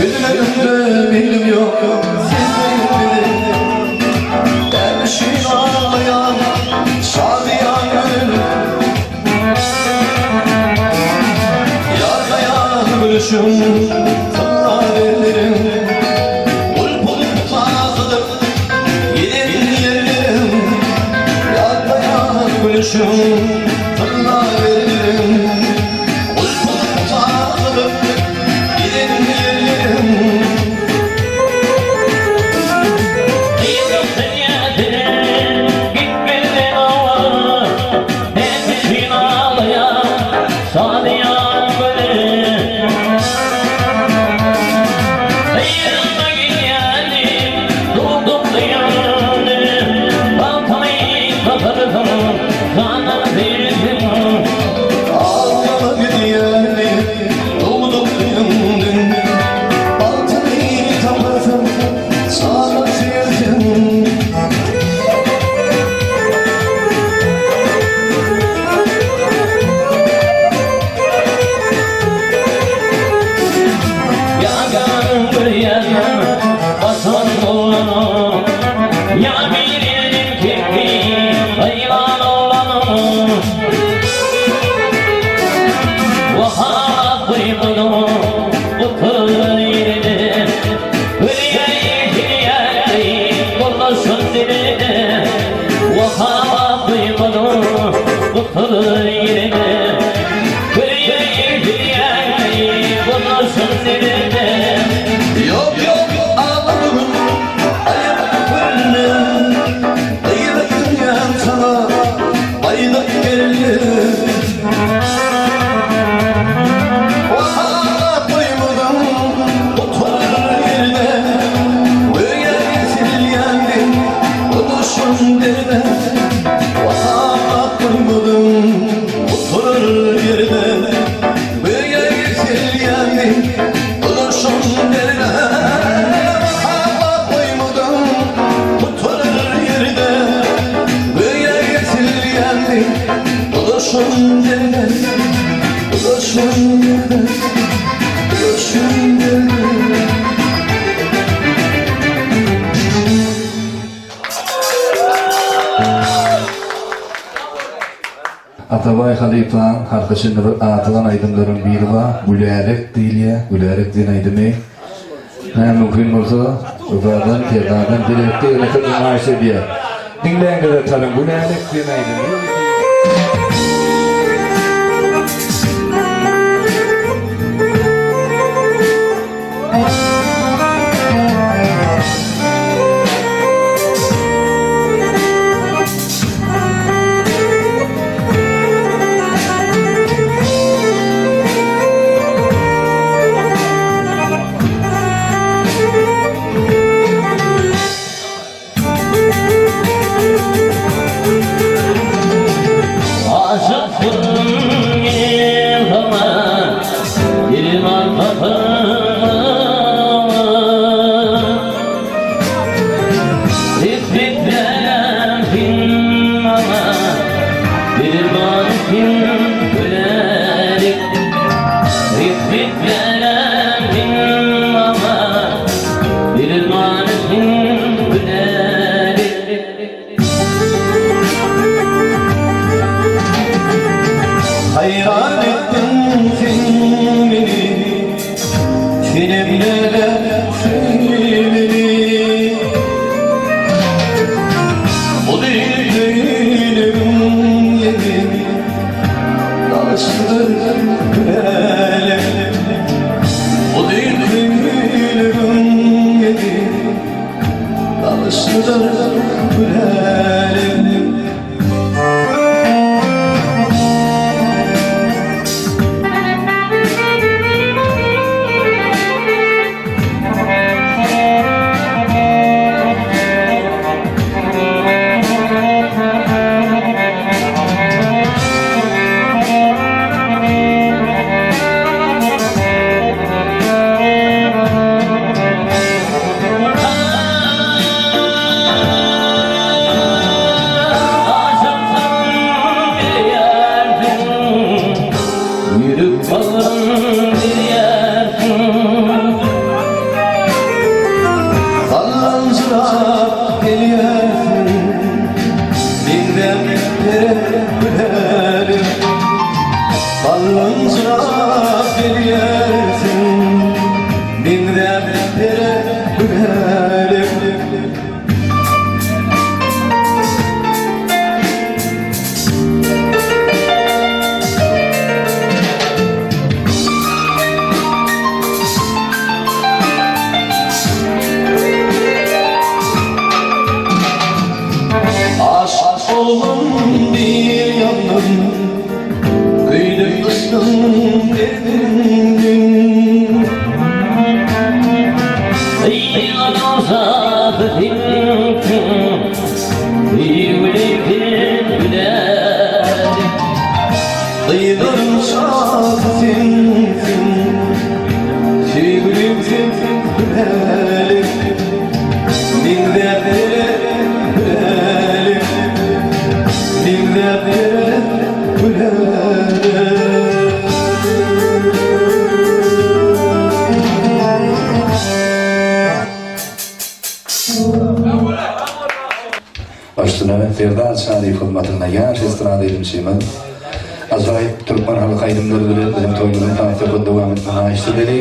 Gözlerimde benim yok senden bile Dervişin ağlayan şadiyan gönül Yargaya gülüşüm tınlar ellerim Ulpulup tazılıp gidin yerim Yargaya gülüşüm tınlar ellerim Ulpulup tazılıp gidin yerim Ağlama gidiyelim, doğduk dün Altını tapardım, sana sevdim. Ya bilirim ki hayvan olanım Yok yok ağlamam, ayıp ölme. Dayılık dünyam sana, bayılık gelir. Vahana koymadım, oturur yerine. Öyle silyendim, konuşun derine. Vahana koymadım, oturur yerine. Böyle silyendim, konuşun derine. Vahana koymadım, oturur yerine. Böyle silyendim, konuşun derine. Konuşun derine. Konuşun derine. Atabaý halypaň halk içinde bir adygan aýdymlaryň biri bar, Gülälek diýilýär, Gülälek diýen aýdymy. Näme mümkin bolsa, Uzadan, Serdardan bilelikde ýönekeý namaýyş edýär. Diňläňiz talyň, Gülälek diýen aýdymy. Senem nädä söýmeli Bu düýnüň ýeli Daşdyr gülälek Bu düýnüň ýeli Daşdyr gülälek. Ýürek bagrym berýärsiň. Sallanjyrap gelýärsiň Meňzäp pere gülälim Sallanjyrap gelýärsiň Meňzäp pere gülälim. Aşyk boldum bir ýandan, Köýdüm yşkyň derdinden. Ýylan olsa sensiň, Ýüwrüp güler. Gyzlaryň şasy sensiň, Söýgülim sensiň gülälim. Meňzäp ýere gülälim, Meňzäp ýere gülälim. Başyna Serdar Çaryýew hyzmatynda ýaş estrada aýdymçymyz ajaýyp türkmen halk aýdymlary bilen biziň toýumyzyň saz-söhbet dowam etmegini haýyşt edeli.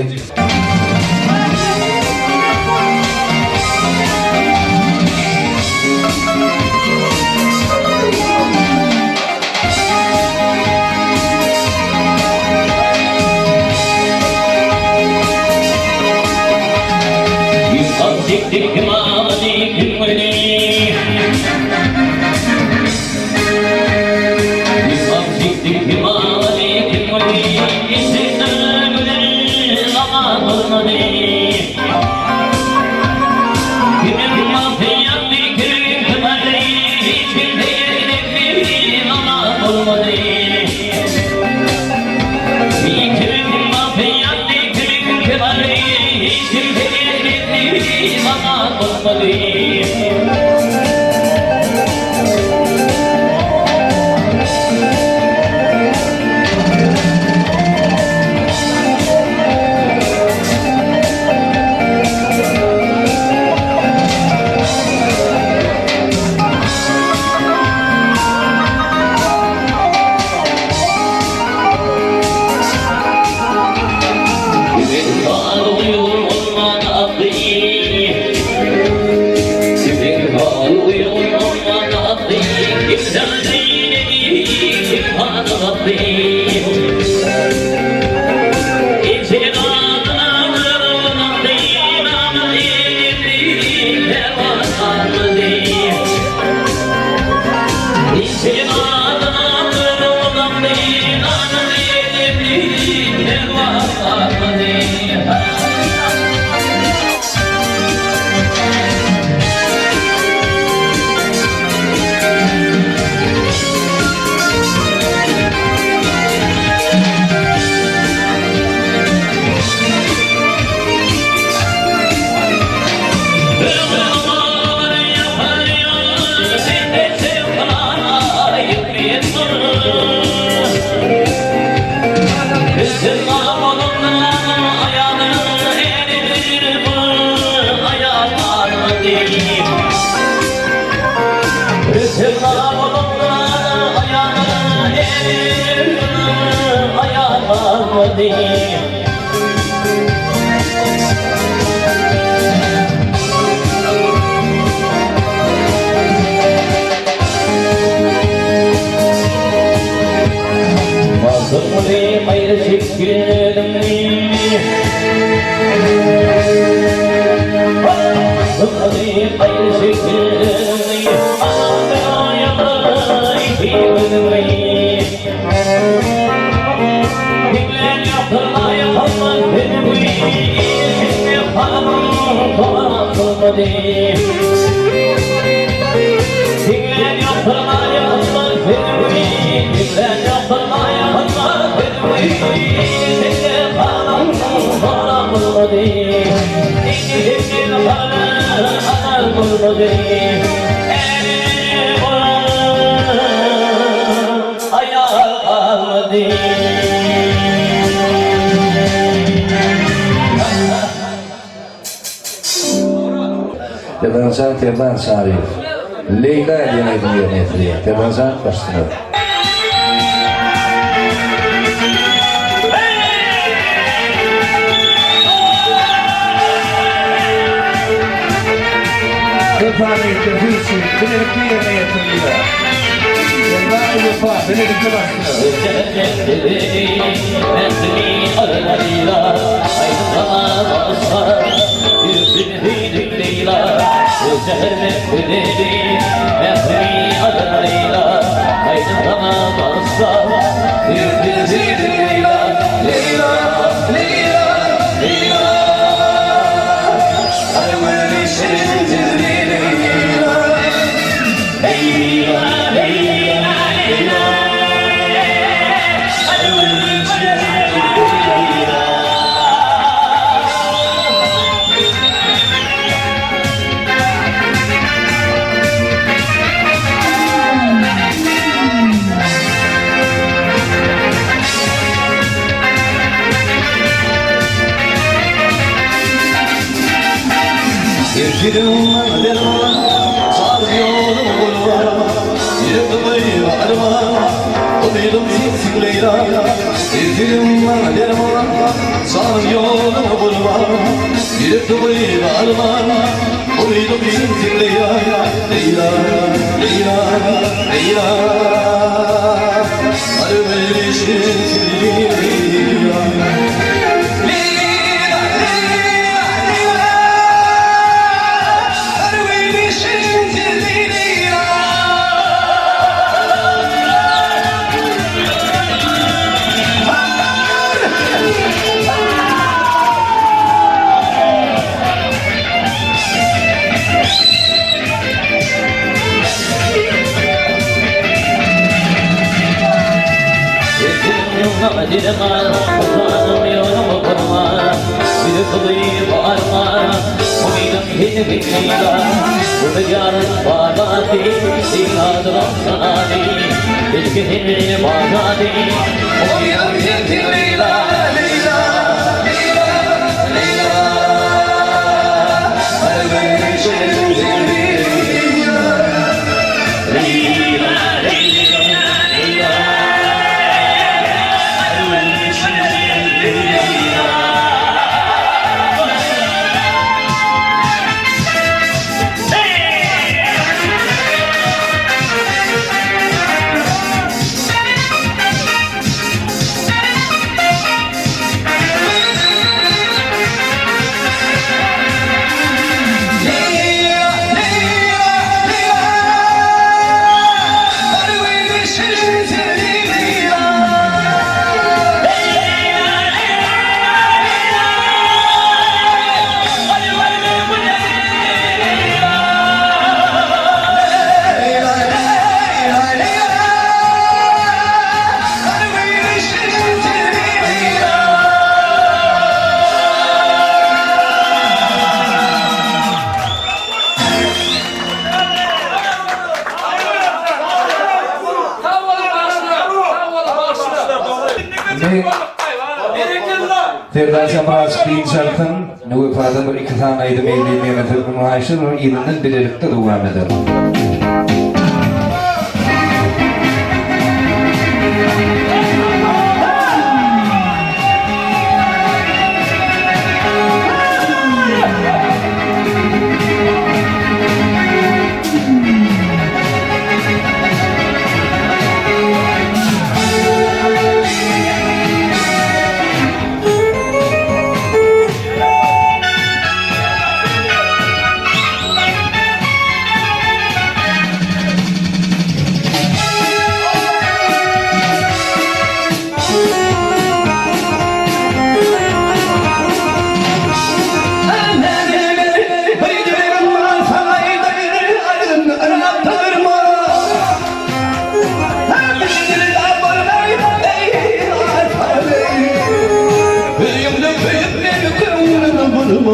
Serdarjan Serdar Çaryýew. Leýla diýen aýdymy ýerine ýetirýär. Serdarjan başsyňyz. Wepa Meýitler siz üçin bilelikde ýerine ýetirilýär. Serdar Wepa bilelikde başsyňyz. Serdar sen birazjyk dynç alsaň, Wepadan bir iki sany aýdym eýleýin diýen haýyşym bar, yzyndan bilelikde dowam ederis. durma.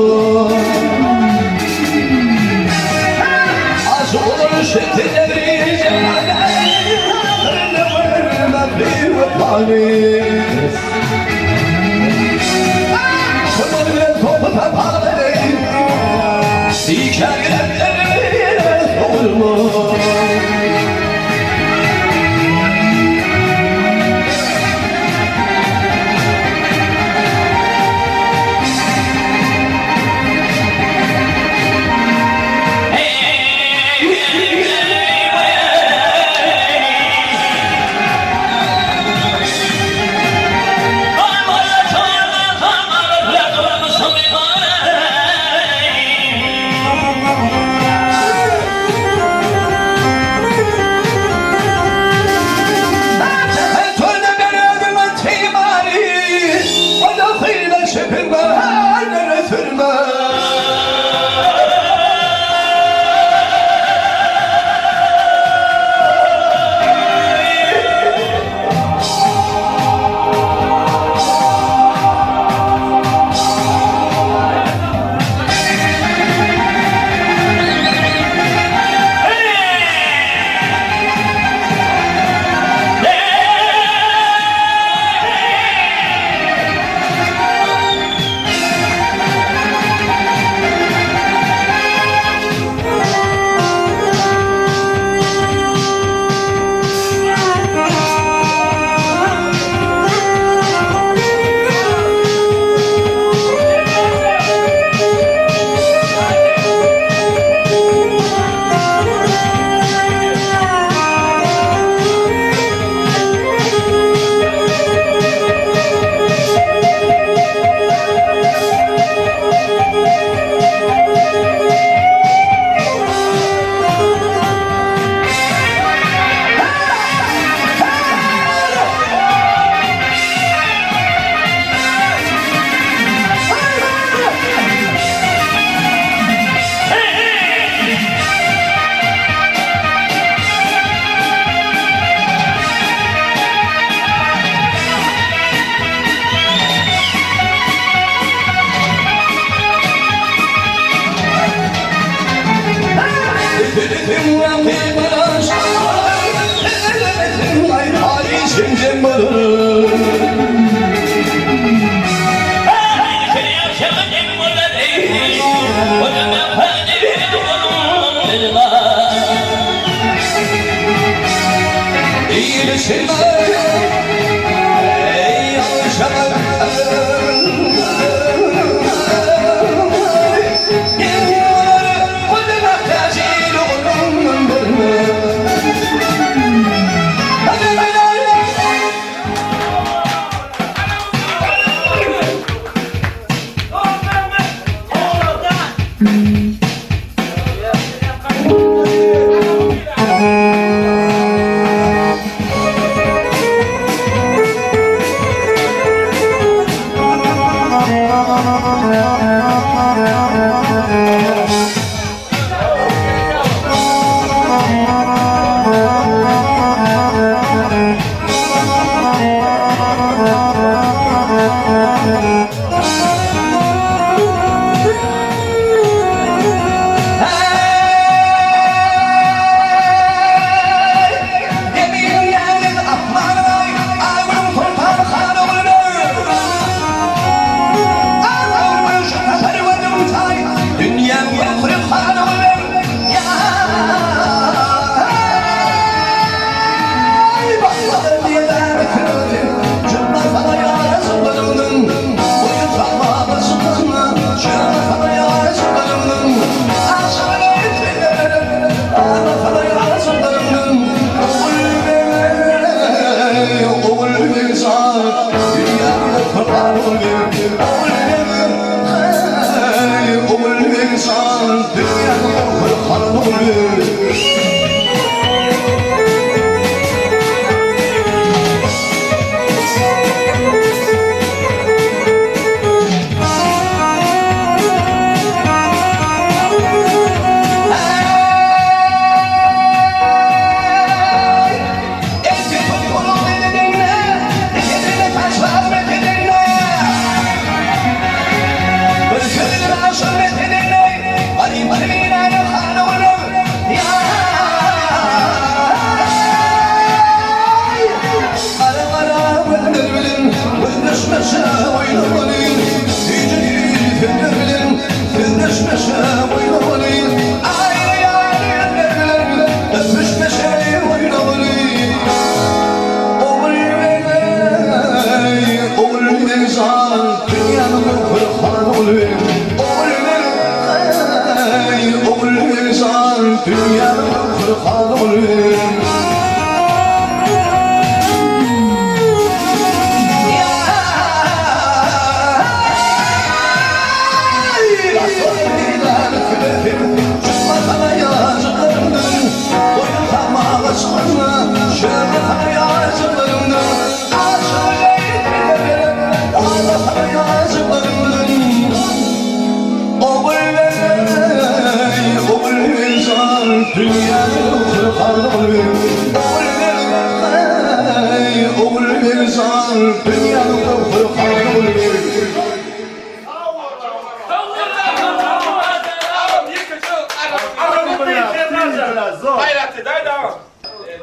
Aşk olur şekilleri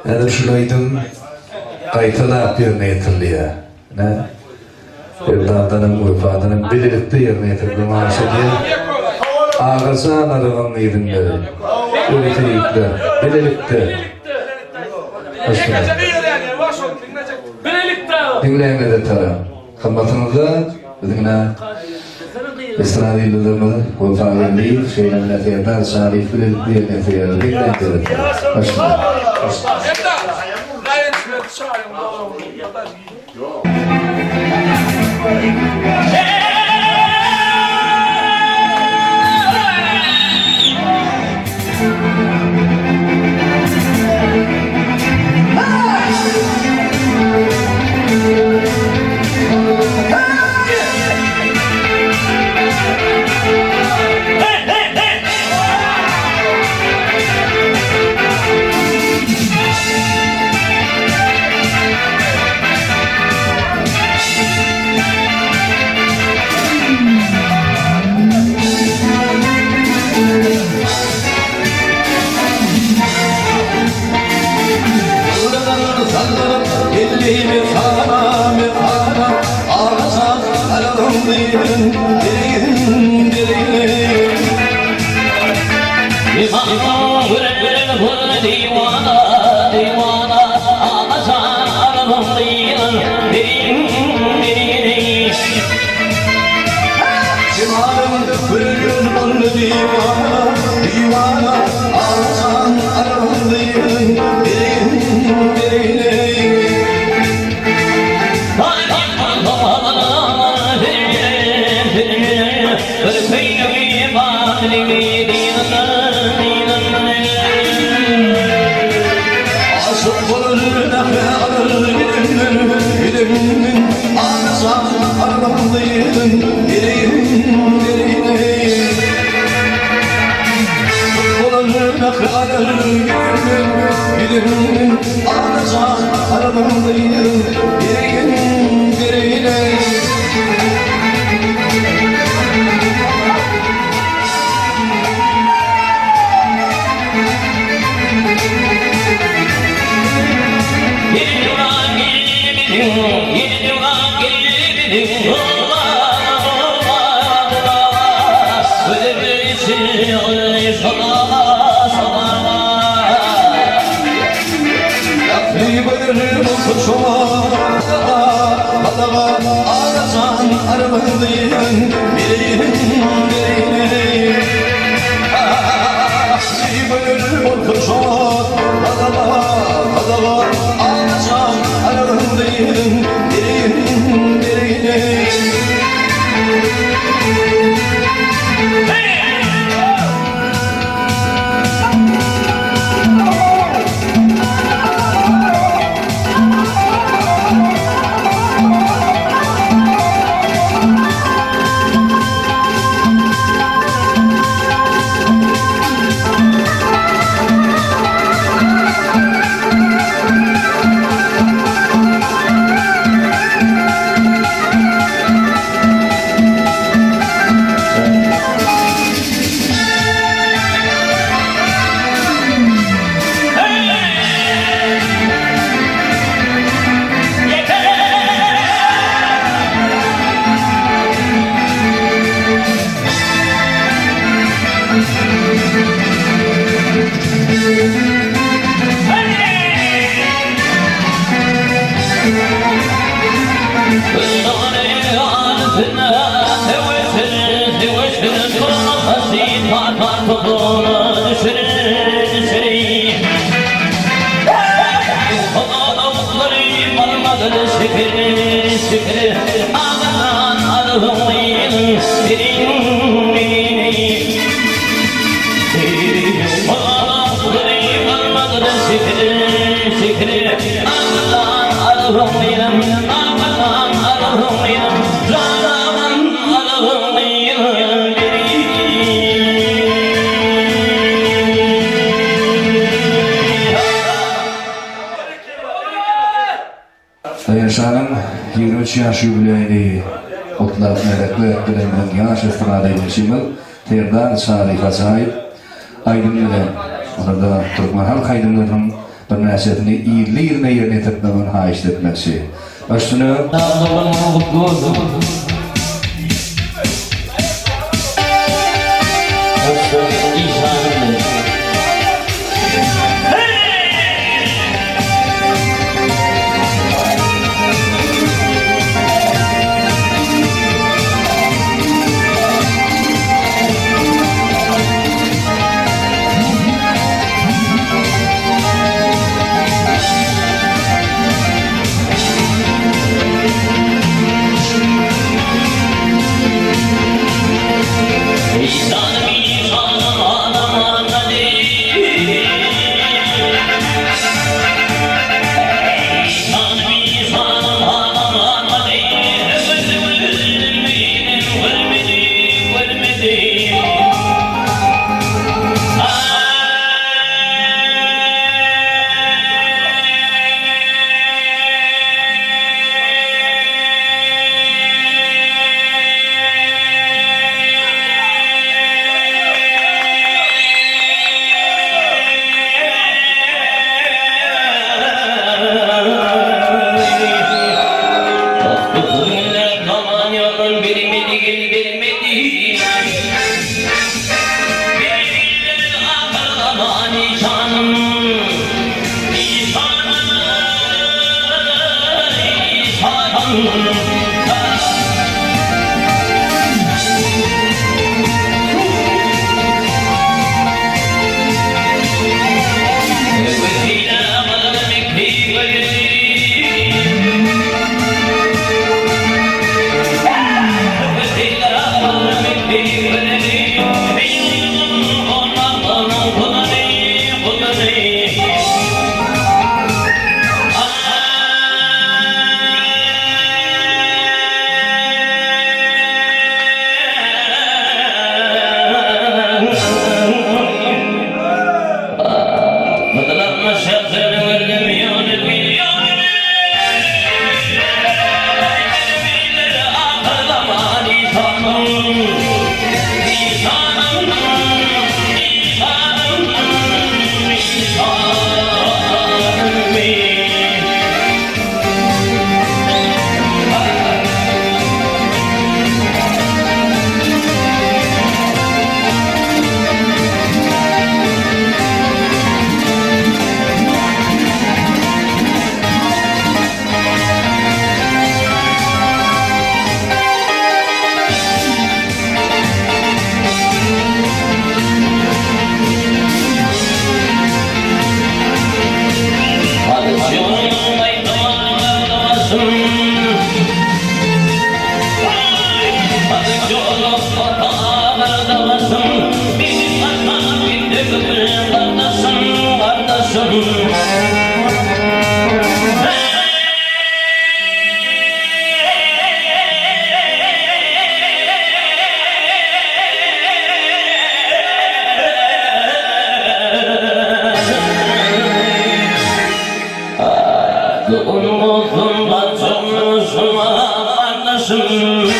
Häzir şul aýdym gaýtalap ýerine ýetirilýär. Ine, Serdardanam, Wepadanam bilelikde ýerine ýetirip maşa edýär. Agajan Arygyň yzynda. Ýörite ýigitler, bilelikde. Diňläňiz tara. Hyzmatyňyzda biziň ine estrada ýyldyzlarymyz Wepa Geldiýew, şeýle hem Serdar Çaryýew bilelikde ýerine ýetirýärler. Diňläň Uzaga düşerin, düşerin. Almadyr şekeri, şekeri. Aman arzulayın, senin Daýanşanyň 23 ýaş ýubileýini gutlap märekli bilen biziň ýaş estrada aýdymçymyz Serdar Çary Hajaýew aýdym bilen olarda türkmen halk aýdymlarynyň birnäçesini yzly-yzyna ýerine ýetirtmegini haýyşt etmekçi. Baş üstüne. Doglan günüň gutly bolsun. Işanym bilen. İşanım işanım anam anam İşanım işanım anam anam Ölmedim ölmedim Aman yolun bilmedi bilmedi Aman işanım İşanım İşanım Unutun bacım, kardeşim.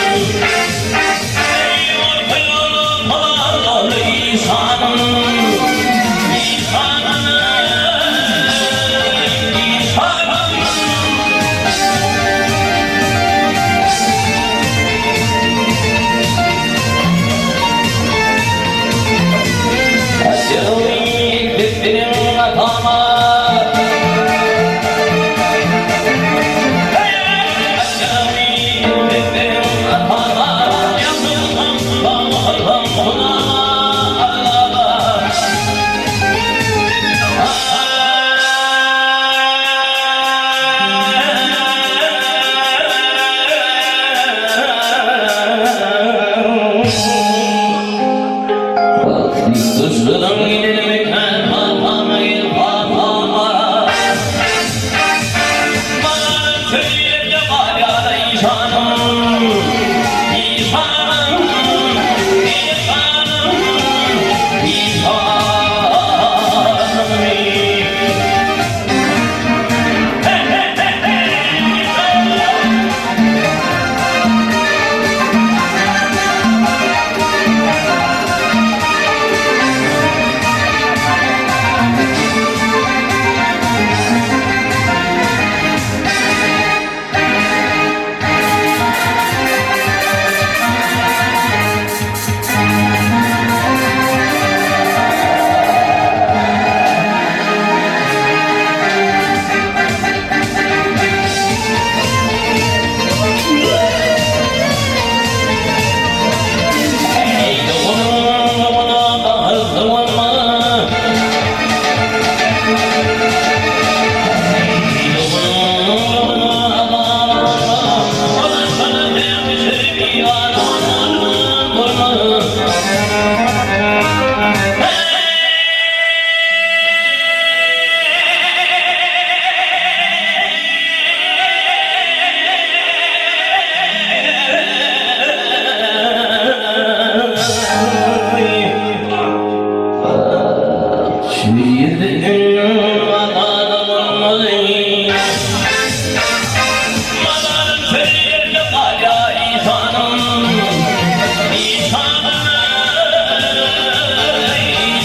Duşlaryň gidermikä papama gel papama Maňa söýende barýar işanym Işanym, işanym,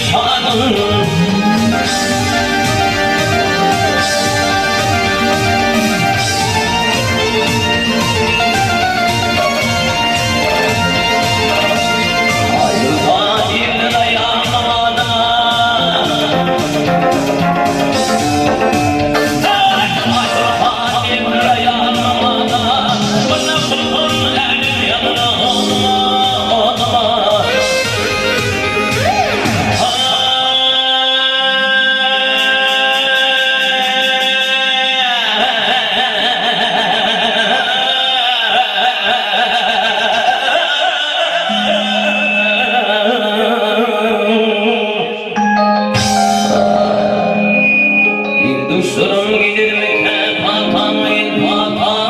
işanym. Duşlarım gidermikä papama gel papama